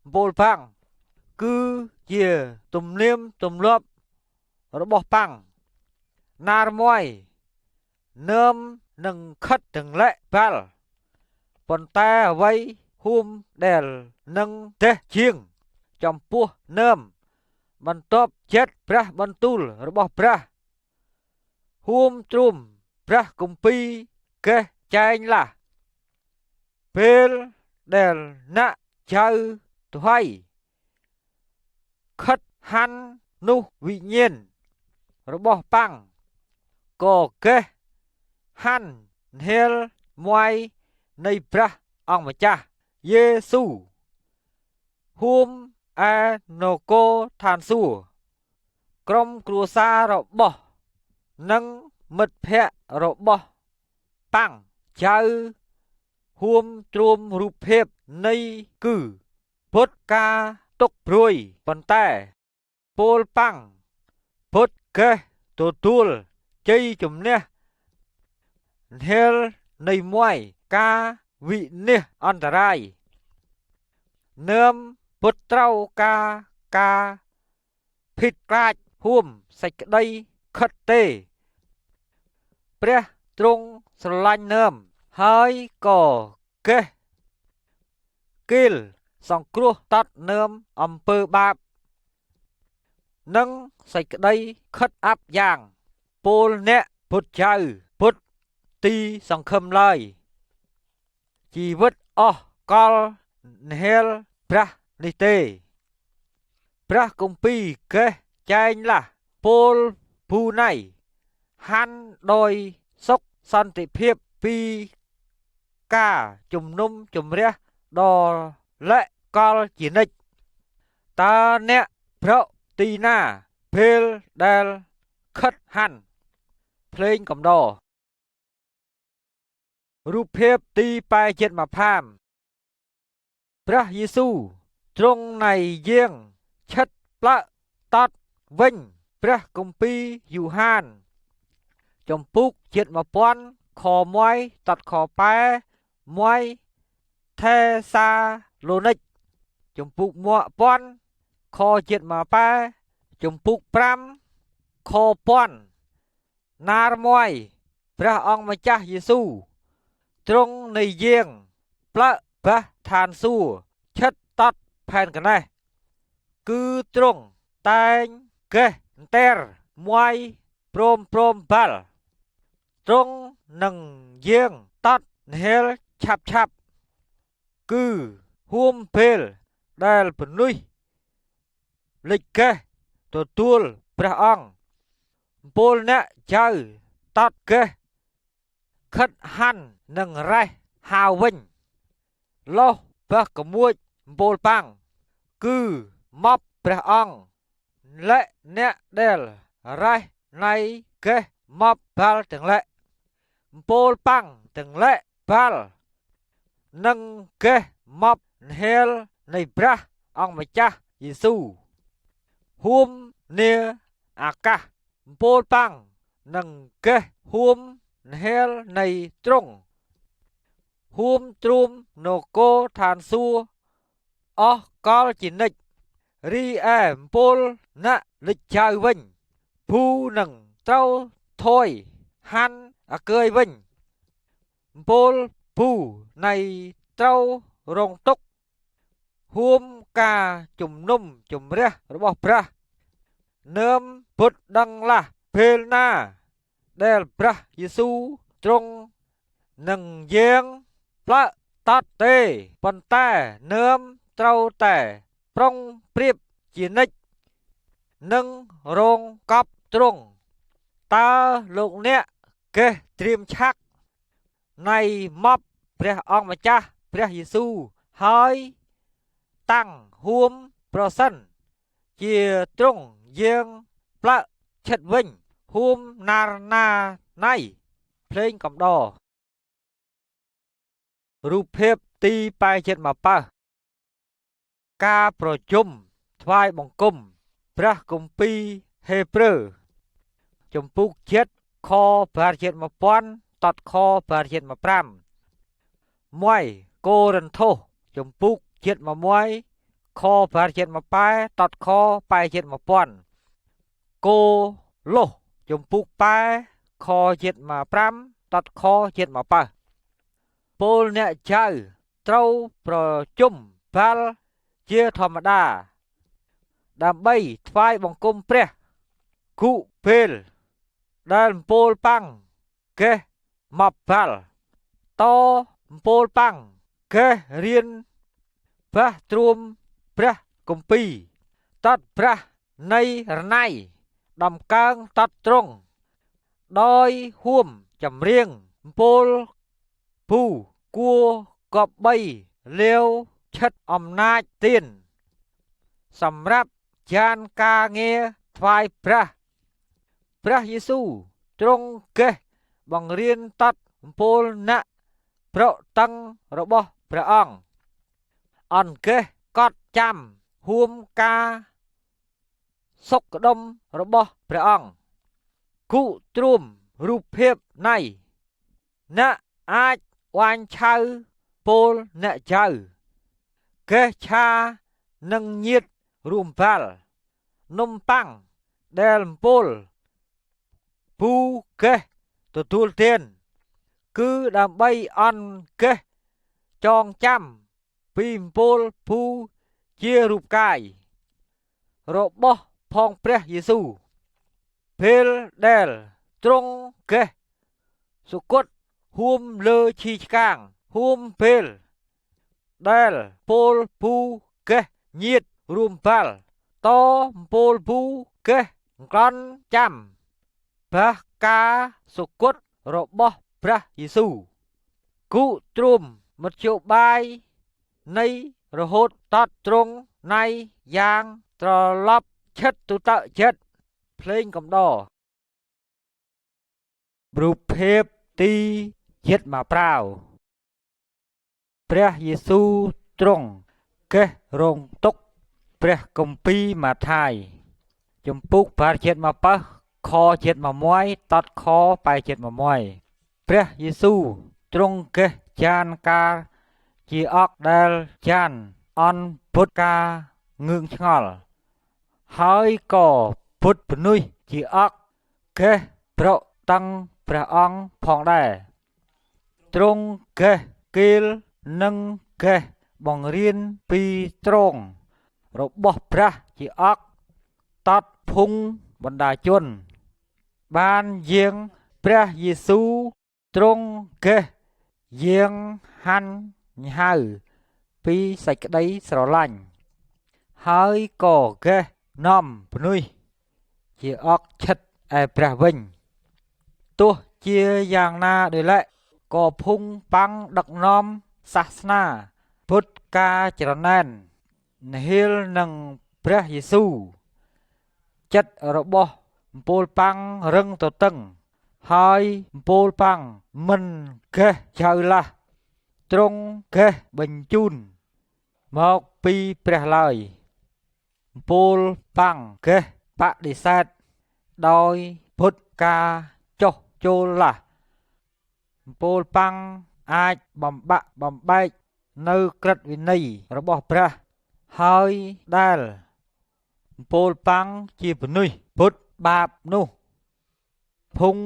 អំពូលប៉ាំងគឺជាទំនៀមទម្លាប់របស់ប៉ាំងណារមួយនឹមនឹងខិតទាំងលែកបាល់ប៉ុន្តែអ្វីហួមដែលនឹងទេះជាងចំពោះនឹមបន្ទាប់ចិត្តព្រះបន្ទូលរបស់ព្រះហួមទ្រួមព្រះគម្ពីរកេះចែងឡាពេលដែលអ្នកចៅថ្វៃខិតហាន់នោះវិញ្ញាណរបស់ប៉ាំងក៏កេះហាន់ហេលមួយនៃព្រះអង្គម្ចាស់យេស៊ូហួមឯនគរឋានសួគ៌ក្រុមគ្រួសាររបស់និងមិត្តភ័ក្តិរបស់ប៉ាំងចៅហួមទ្រួមរូបភាពនៃគឺពុទ្ធការទុកព្រួយប៉ុន្តែពលប៉ាំងពុទ្ធកេះទទួលជ័យជំនះហេលនៃមួយការវិនិច្ឆ័យអន្តរាយនឹមពុទ្ធត្រូវការការភិតក្លាចហួមសេចក្តីខិតទេព្រះ ទ្រង់ស្រឡាញ់នឹមហើយក៏កេះគិលសង្គ្រោះតតនឹមអំពើបាបនិងសេចក្តីខិតអាប់យ៉ាងពលអ្នកពុទ្ធចៅពុទ្ធទីសង្ឃឹមឡើយជីវិតអស់កលនហេលព្រះនេះទេព្រះគម្ពីរកេះចែងឡាស់ពលភូណៃហាន់ដោយសុខសន្តិភាពពីការជំនុំជម្រះដ៏លកកលជានិច្ចតើអ្នកប្រទីណាពេលដែលខិតហាន់ភ្លេងកំដររូបភាពទី8ផាមព្រះយេស៊ូវទ្រង់នៃយាងឈិតផ្លើតតវិញព្រះគម្ពីរយូហានចំពុកជាតិ1000ខ1តតខប៉ែ1ថេសាឡូនិកចំពុក1000ខជាតិមកប៉ែចំពុក5ខពាន់ណារមួយព្រះអង្គម្ចាស់យេស៊ូវទ្រង់នៃយាងផ្លើបះឋានសួគ៌ឈិតតតផែនកណេះគឺទ្រង់តែងកេះអន្តែរមួយព្រមព្រមបាល់ទ្រង់នឹងយាងតតនហេលឆាប់ឆាប់គឺហួមពេលដែលពនុយលិចកេះទទួលព្រះអង្គពលអ្នកចៅតតកេះខិតហាន់នឹងរេះហាវិញលោះព្រះកមួចពលប៉ាំងគឺមប់ព្រះអង្គលៈអ្នកដែលរេះណៃកេះមប់បាល់ទាំងលៈពលប៉ាំងទាំងលៈបាល់និងកេះមប់ហេលនៃព្រះអង្គម្ចាស់យេស៊ូវហួមនាអាកាសពលប៉ាំងនិងកេះហួមហេលនៃទ្រង់ហួមទ្រួមនគរឋានសួគ៌អស់កលជានិច្ចរីឯពលណាក់លិចចៅវិញភូនឹងត្រូវថយហាន់អាកើយវិញពលភូនៃត្រូវរងទុកហួមការជំនុំជម្រះរបស់ព្រះនឹមពុទ្ធដឹងឡាស់ពេលណាដែលព្រះយេស៊ូវទ្រង់នឹងយាងផ្លើតតទេប៉ុន្តែនឹមត្រូវតែប្រុងប្រៀបជានិច្ចនិងរងកប់ទ្រង់តើលោកអ្នកកេះត្រៀមឆាក់នៃមប់ព្រះអង្គម្ចាស់ព្រះយេស៊ូវហើយតាំងហួមប្រសិនជាទ្រង់យាងផ្លើឈិតវិញហួមណារណាណៃភ្លេងកំដររូបភាពទី8ប៉ើការប្រជុំថ្វាយបង្គំព្រះគម្ពីរហេព្រើរចំពុកចិត្តខប្រាជាតិ1000តតខប្រាជាតិ15មួយកូរិនថូសចំពុកជាតិ1ខប្រាជាតិ1ប៉ែតតខប៉ែជាតិ1000គោលោះចំពុកប៉ែខជាតិ15តតខជាតិ1ប៉ើពលអ្នកចៅត្រូវប្រជុំបាល់ជាធម្មតាដើម្បីថ្វាយបង្គំព្រះគុពេលដែលពលប៉ាំងកេះមកបាល់តពលប៉ាំងកេះរៀនព្រះទ្រួមព្រះគម្ពីរតតព្រះនៃរណៃដំកើងតតត្រង់ដោយហួមចម្រៀងពលពូគួកបីលាវឈិតអំណាចទៀនសម្រាប់ចានការងារថ្វាយព្រះព្រះយេស៊ូវទ្រង់កេះបង្រៀនតតពលណាក់ប្រតឹងរបស់ព្រះអង្គអនកេះកត់ចាំហួមការសុខដុមរបស់ព្រះអង្គគុទ្រួមរូបភាពណៃអ្នកអាចវាញឆៅពលអ្នកចៅកេះឆានិងញាតរួមបាល់នំប៉័ងដែលពលពូកេះទទួលទាន គឺដើម្បីអន់កេះចងចាំពីអំពូលភូជារូបកាយរបស់ផងព្រះយេស៊ូវពេលដែលទ្រង់កេះសុគតហួមលើឈីឆ្កាងហួមពេលដែលពលពូកេះញាតរួមបាល់តអំពូលពូកេះក្លន់ចាំព្រះការសុគតរបស់ព្រះយេស៊ូវគូទ្រុំមធ្យោបាយនៃរហូតតតទ្រង់ណៃយ៉ាងត្រឡប់ឈិតទុតចិត្តភ្លេងកំដររូបភាពទីចិត្តមកប្រាវព្រះយេស៊ូវទ្រង់កេះរងទុកព្រះគម្ពីរម៉ាថាយចំពុកបារជាតិមកប៉ះខជាតិមកមួយតតខបែជាតិមកមួយព្រះយេស៊ូវទ្រង់កេះចានកាជាអកដែលចានអន់ពុតកាងឿងឆ្ងល់ហើយក៏ពុតពនុយជាអកកេះប្រតឹងព្រះអង្គផងដែរទ្រង់កេះគៀលនិងកេះបង្រៀនពីត្រង់របស់ព្រះជាអកតតភុងបណ្ដាជនបានយាងព្រះយេស៊ូវទ្រង់កេះយាងហាន់ញ៉ៅពីសេចក្តីស្រឡាញ់ហើយក៏កេះនាំភ្នុយជាអកឈិតឯព្រះវិញទោះជាយ៉ាងណាដោយឡែកក៏ភុងប៉ាំងដឹកនាំសាសនាពុទ្ធការច្រណែននហៀលនឹងព្រះយេស៊ូវចិត្តរបស់អំពូលប៉ាំងរឹងទទឹងហើយអំពូលប៉ាំងមិនកេះចៅឡាស់ទ្រង់កេះបញ្ជូនមកពីព្រះឡើយអំពូលប៉ាំងកេះបដិសេធដោយពុទ្ធការចុះចូលឡាស់អំពូលប៉ាំងអាចបំបាក់បំបែកនៅក្រឹតវិន័យរបស់ព្រះហើយដែលអំពូលប៉ាំងជាពនុយពុទ្ធបាបនោះភុង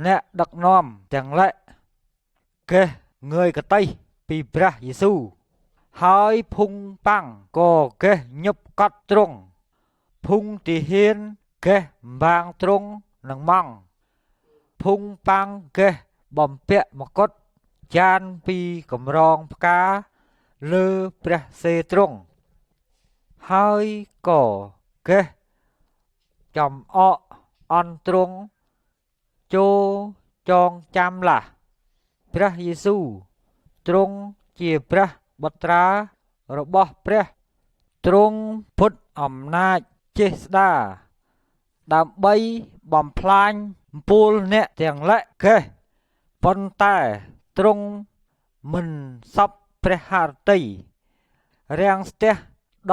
អ្នកដឹកនាំទាំងលៈកេះងើយកតីពីព្រះយេស៊ូវហើយភុងប៉ាំងក៏កេះញប់កត់ទ្រង់ភុងទាហានកេះបាងទ្រង់នឹងម៉ង់ភុងប៉ាំងកេះបំពាក់មកុដចានពីកម្រងផ្កាលើព្រះសេទ្រង់ហើយក៏កេះចំអកអន់ទ្រង់ចូលចងចាំឡាស់ព្រះយេស៊ូវទ្រង់ជាព្រះបុត្រារបស់ព្រះទ្រង់ពុទ្ធអំណាចចេស្តាដើម្បីបំផ្លាញអំពូលអ្នកទាំងលៈកេះប៉ុន្តែទ្រង់មិនសពព្រះハរតីរាំងស្ទះ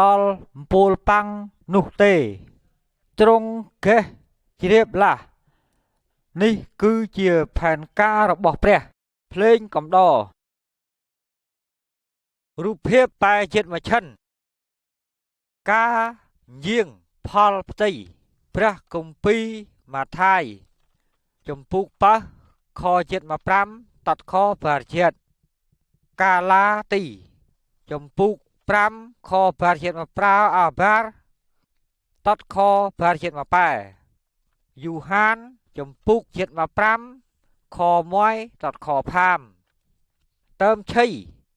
ដល់អំពូលប៉ាំងនោះទេទ្រង់កេះជ្រាបឡាស់នេះគឺជាផែនការរបស់ព្រះភ្លេងកំដររូបភាពបែជាតិមឈិនការយាងផលផ្ទៃព្រះគម្ពីរម៉ាថាយចំពុកប៉ះខជាតិមក5តតខប្រាជាតិកាឡាទីចំពុក5ខប្រាជាតិមកប្រាអាបារតតខប្រាជាតិមកប៉ែយូហានចំពុកជាតិមក5ខ1តតខផាមតើមឆៃ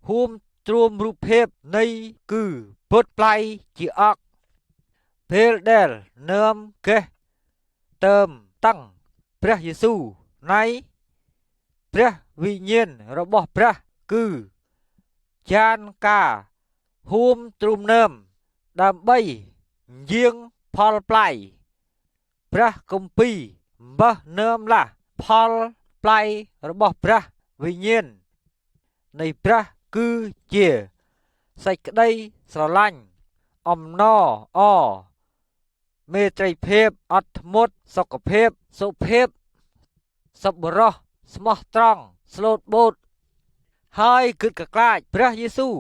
ហួមទ្រួមរូបភាពនៃគឺពុតប្លៃជាអកពេលដែលនឹមកេះតើមតឹងព្រះយេស៊ូវណៃព្រះវិញ្ញាណរបស់ព្រះគឺចានកាហួមទ្រុំនឹមដើម្បីយាងផលប្លៃព្រះគម្ពីរបើះនឹមឡាផលប្លៃរបស់ព្រះវិញ្ញាណនៃព្រះគឺជាសេចក្តីស្រឡាញ់អំណរអមេត្រីភាពអត់ធ្មត់សុខភាពសុភាពសប្បុរសស្មោះត្រង់ស្លូតបូតហើយគិតកក្លាចព្រះយេស៊ូវ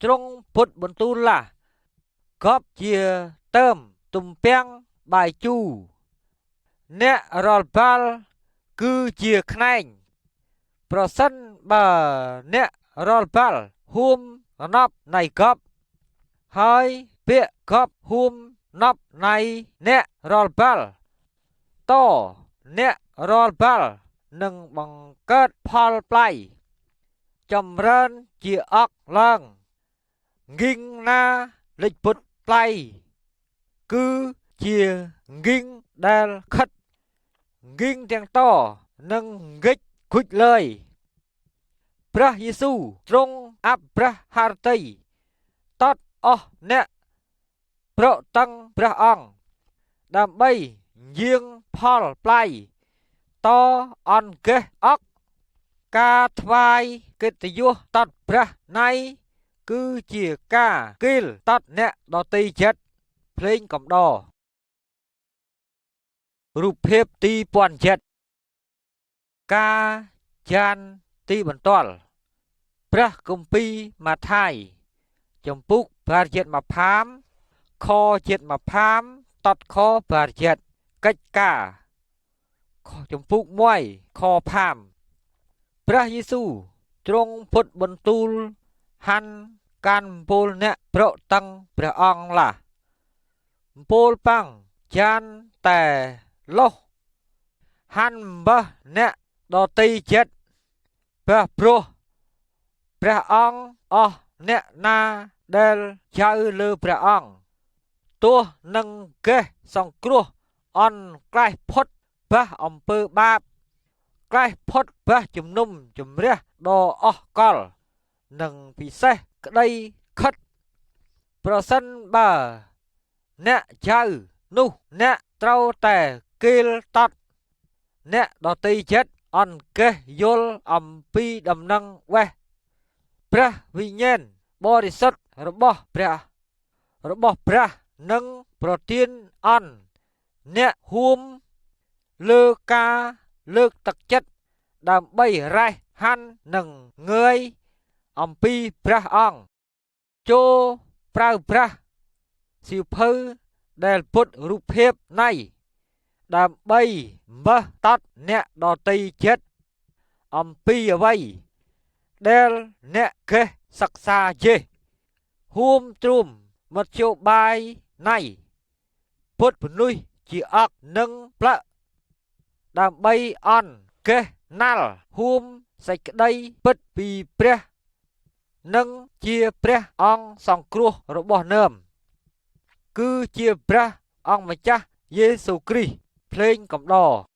ទ្រង់ពុទ្ធបន្ទូលឡាកបជាតើមទំពាំងបាយជូអ្នករាល់បាល់គឺជាខ្នែង ប្រសិនបើអ្នករាល់បាល់ហួមណប់នៃកប់ហើយពាក្យកប់ហួមណប់នៃអ្នករាល់បាល់តអ្នករាល់បាល់នឹងបង្កើតផលប្លៃចម្រើនជាអកឡើងងីងណាលិចពុតប្លៃគឺជាងីងដែលខិតងីងទាំងតនិងងិចគុជលើយព្រះយេស៊ូវទ្រង់អព្រះハរតីតតអស់អ្នកប្រតឹងព្រះអង្គដើម្បីយាងផលប្លៃតអនកេះអកការថ្វាយកិត្តិយសតតព្រះណៃគឺជាការគិលតតអ្នកដតីចិត្តភ្លេងកំដររូបភាពទីពាន់ចិត្តការចានទីបន្ទាល់ព្រះគម្ពីរម៉ាថាយចំពុកប្រាជាតិមផាមខជាតិមផាមតតខប្រាជាតិកិច្ចការចំពុក1ខផាមព្រះយេស៊ូវទ្រង់ពុទ្ធបន្ទូលហាន់កាន់ពលអ្នកប្រតឹងព្រះអង្គឡាពលប៉ាំងចានតែលោះហាន់បះអ្នកដតីចិត្តព្រះព្រោះព្រះអង្គអស់អ្នកណាដែលចៅលើព្រះអង្គទោះនឹងកេះសង្គ្រោះអន់ក្លេះផុតបះអំពើបាបក្លេះផុតបះជំនុំជំរះដ៏អស់កលនិងពិសេសក្តីខិតប្រសិនបើអ្នកចៅនោះអ្នកត្រូវតែគិលតតអ្នកដតីចិត្តអនកេះយល់អំពីដំណឹងវេះព្រះវិញ្ញាណបរិសុទ្ធរបស់ព្រះនិងប្រទានអន់អ្នកហួមលើការលើកទឹកចិត្តដើម្បីរេះហាន់និងងើយអំពីព្រះអង្គចូលប្រើប្រាស់សៀវភៅដែលពុទ្ធរូបភាពណៃដើម្បីបះតតអ្នកដតីចិត្តអំពីអ្វីដែលអ្នកកេះសិក្សាយេហួមទ្រុំមធ្យោបាយណៃពុទ្ធពនុយជាអកនិងផ្លឹកដើម្បីអន់កេះណាល់ហួមសេចក្តីពិតពីព្រះនិងជាព្រះអង្គសង្គ្រោះរបស់នឹមគឺជាព្រះអង្គម្ចាស់យេស៊ូវគ្រីស្ទភ្លេងកំដរ។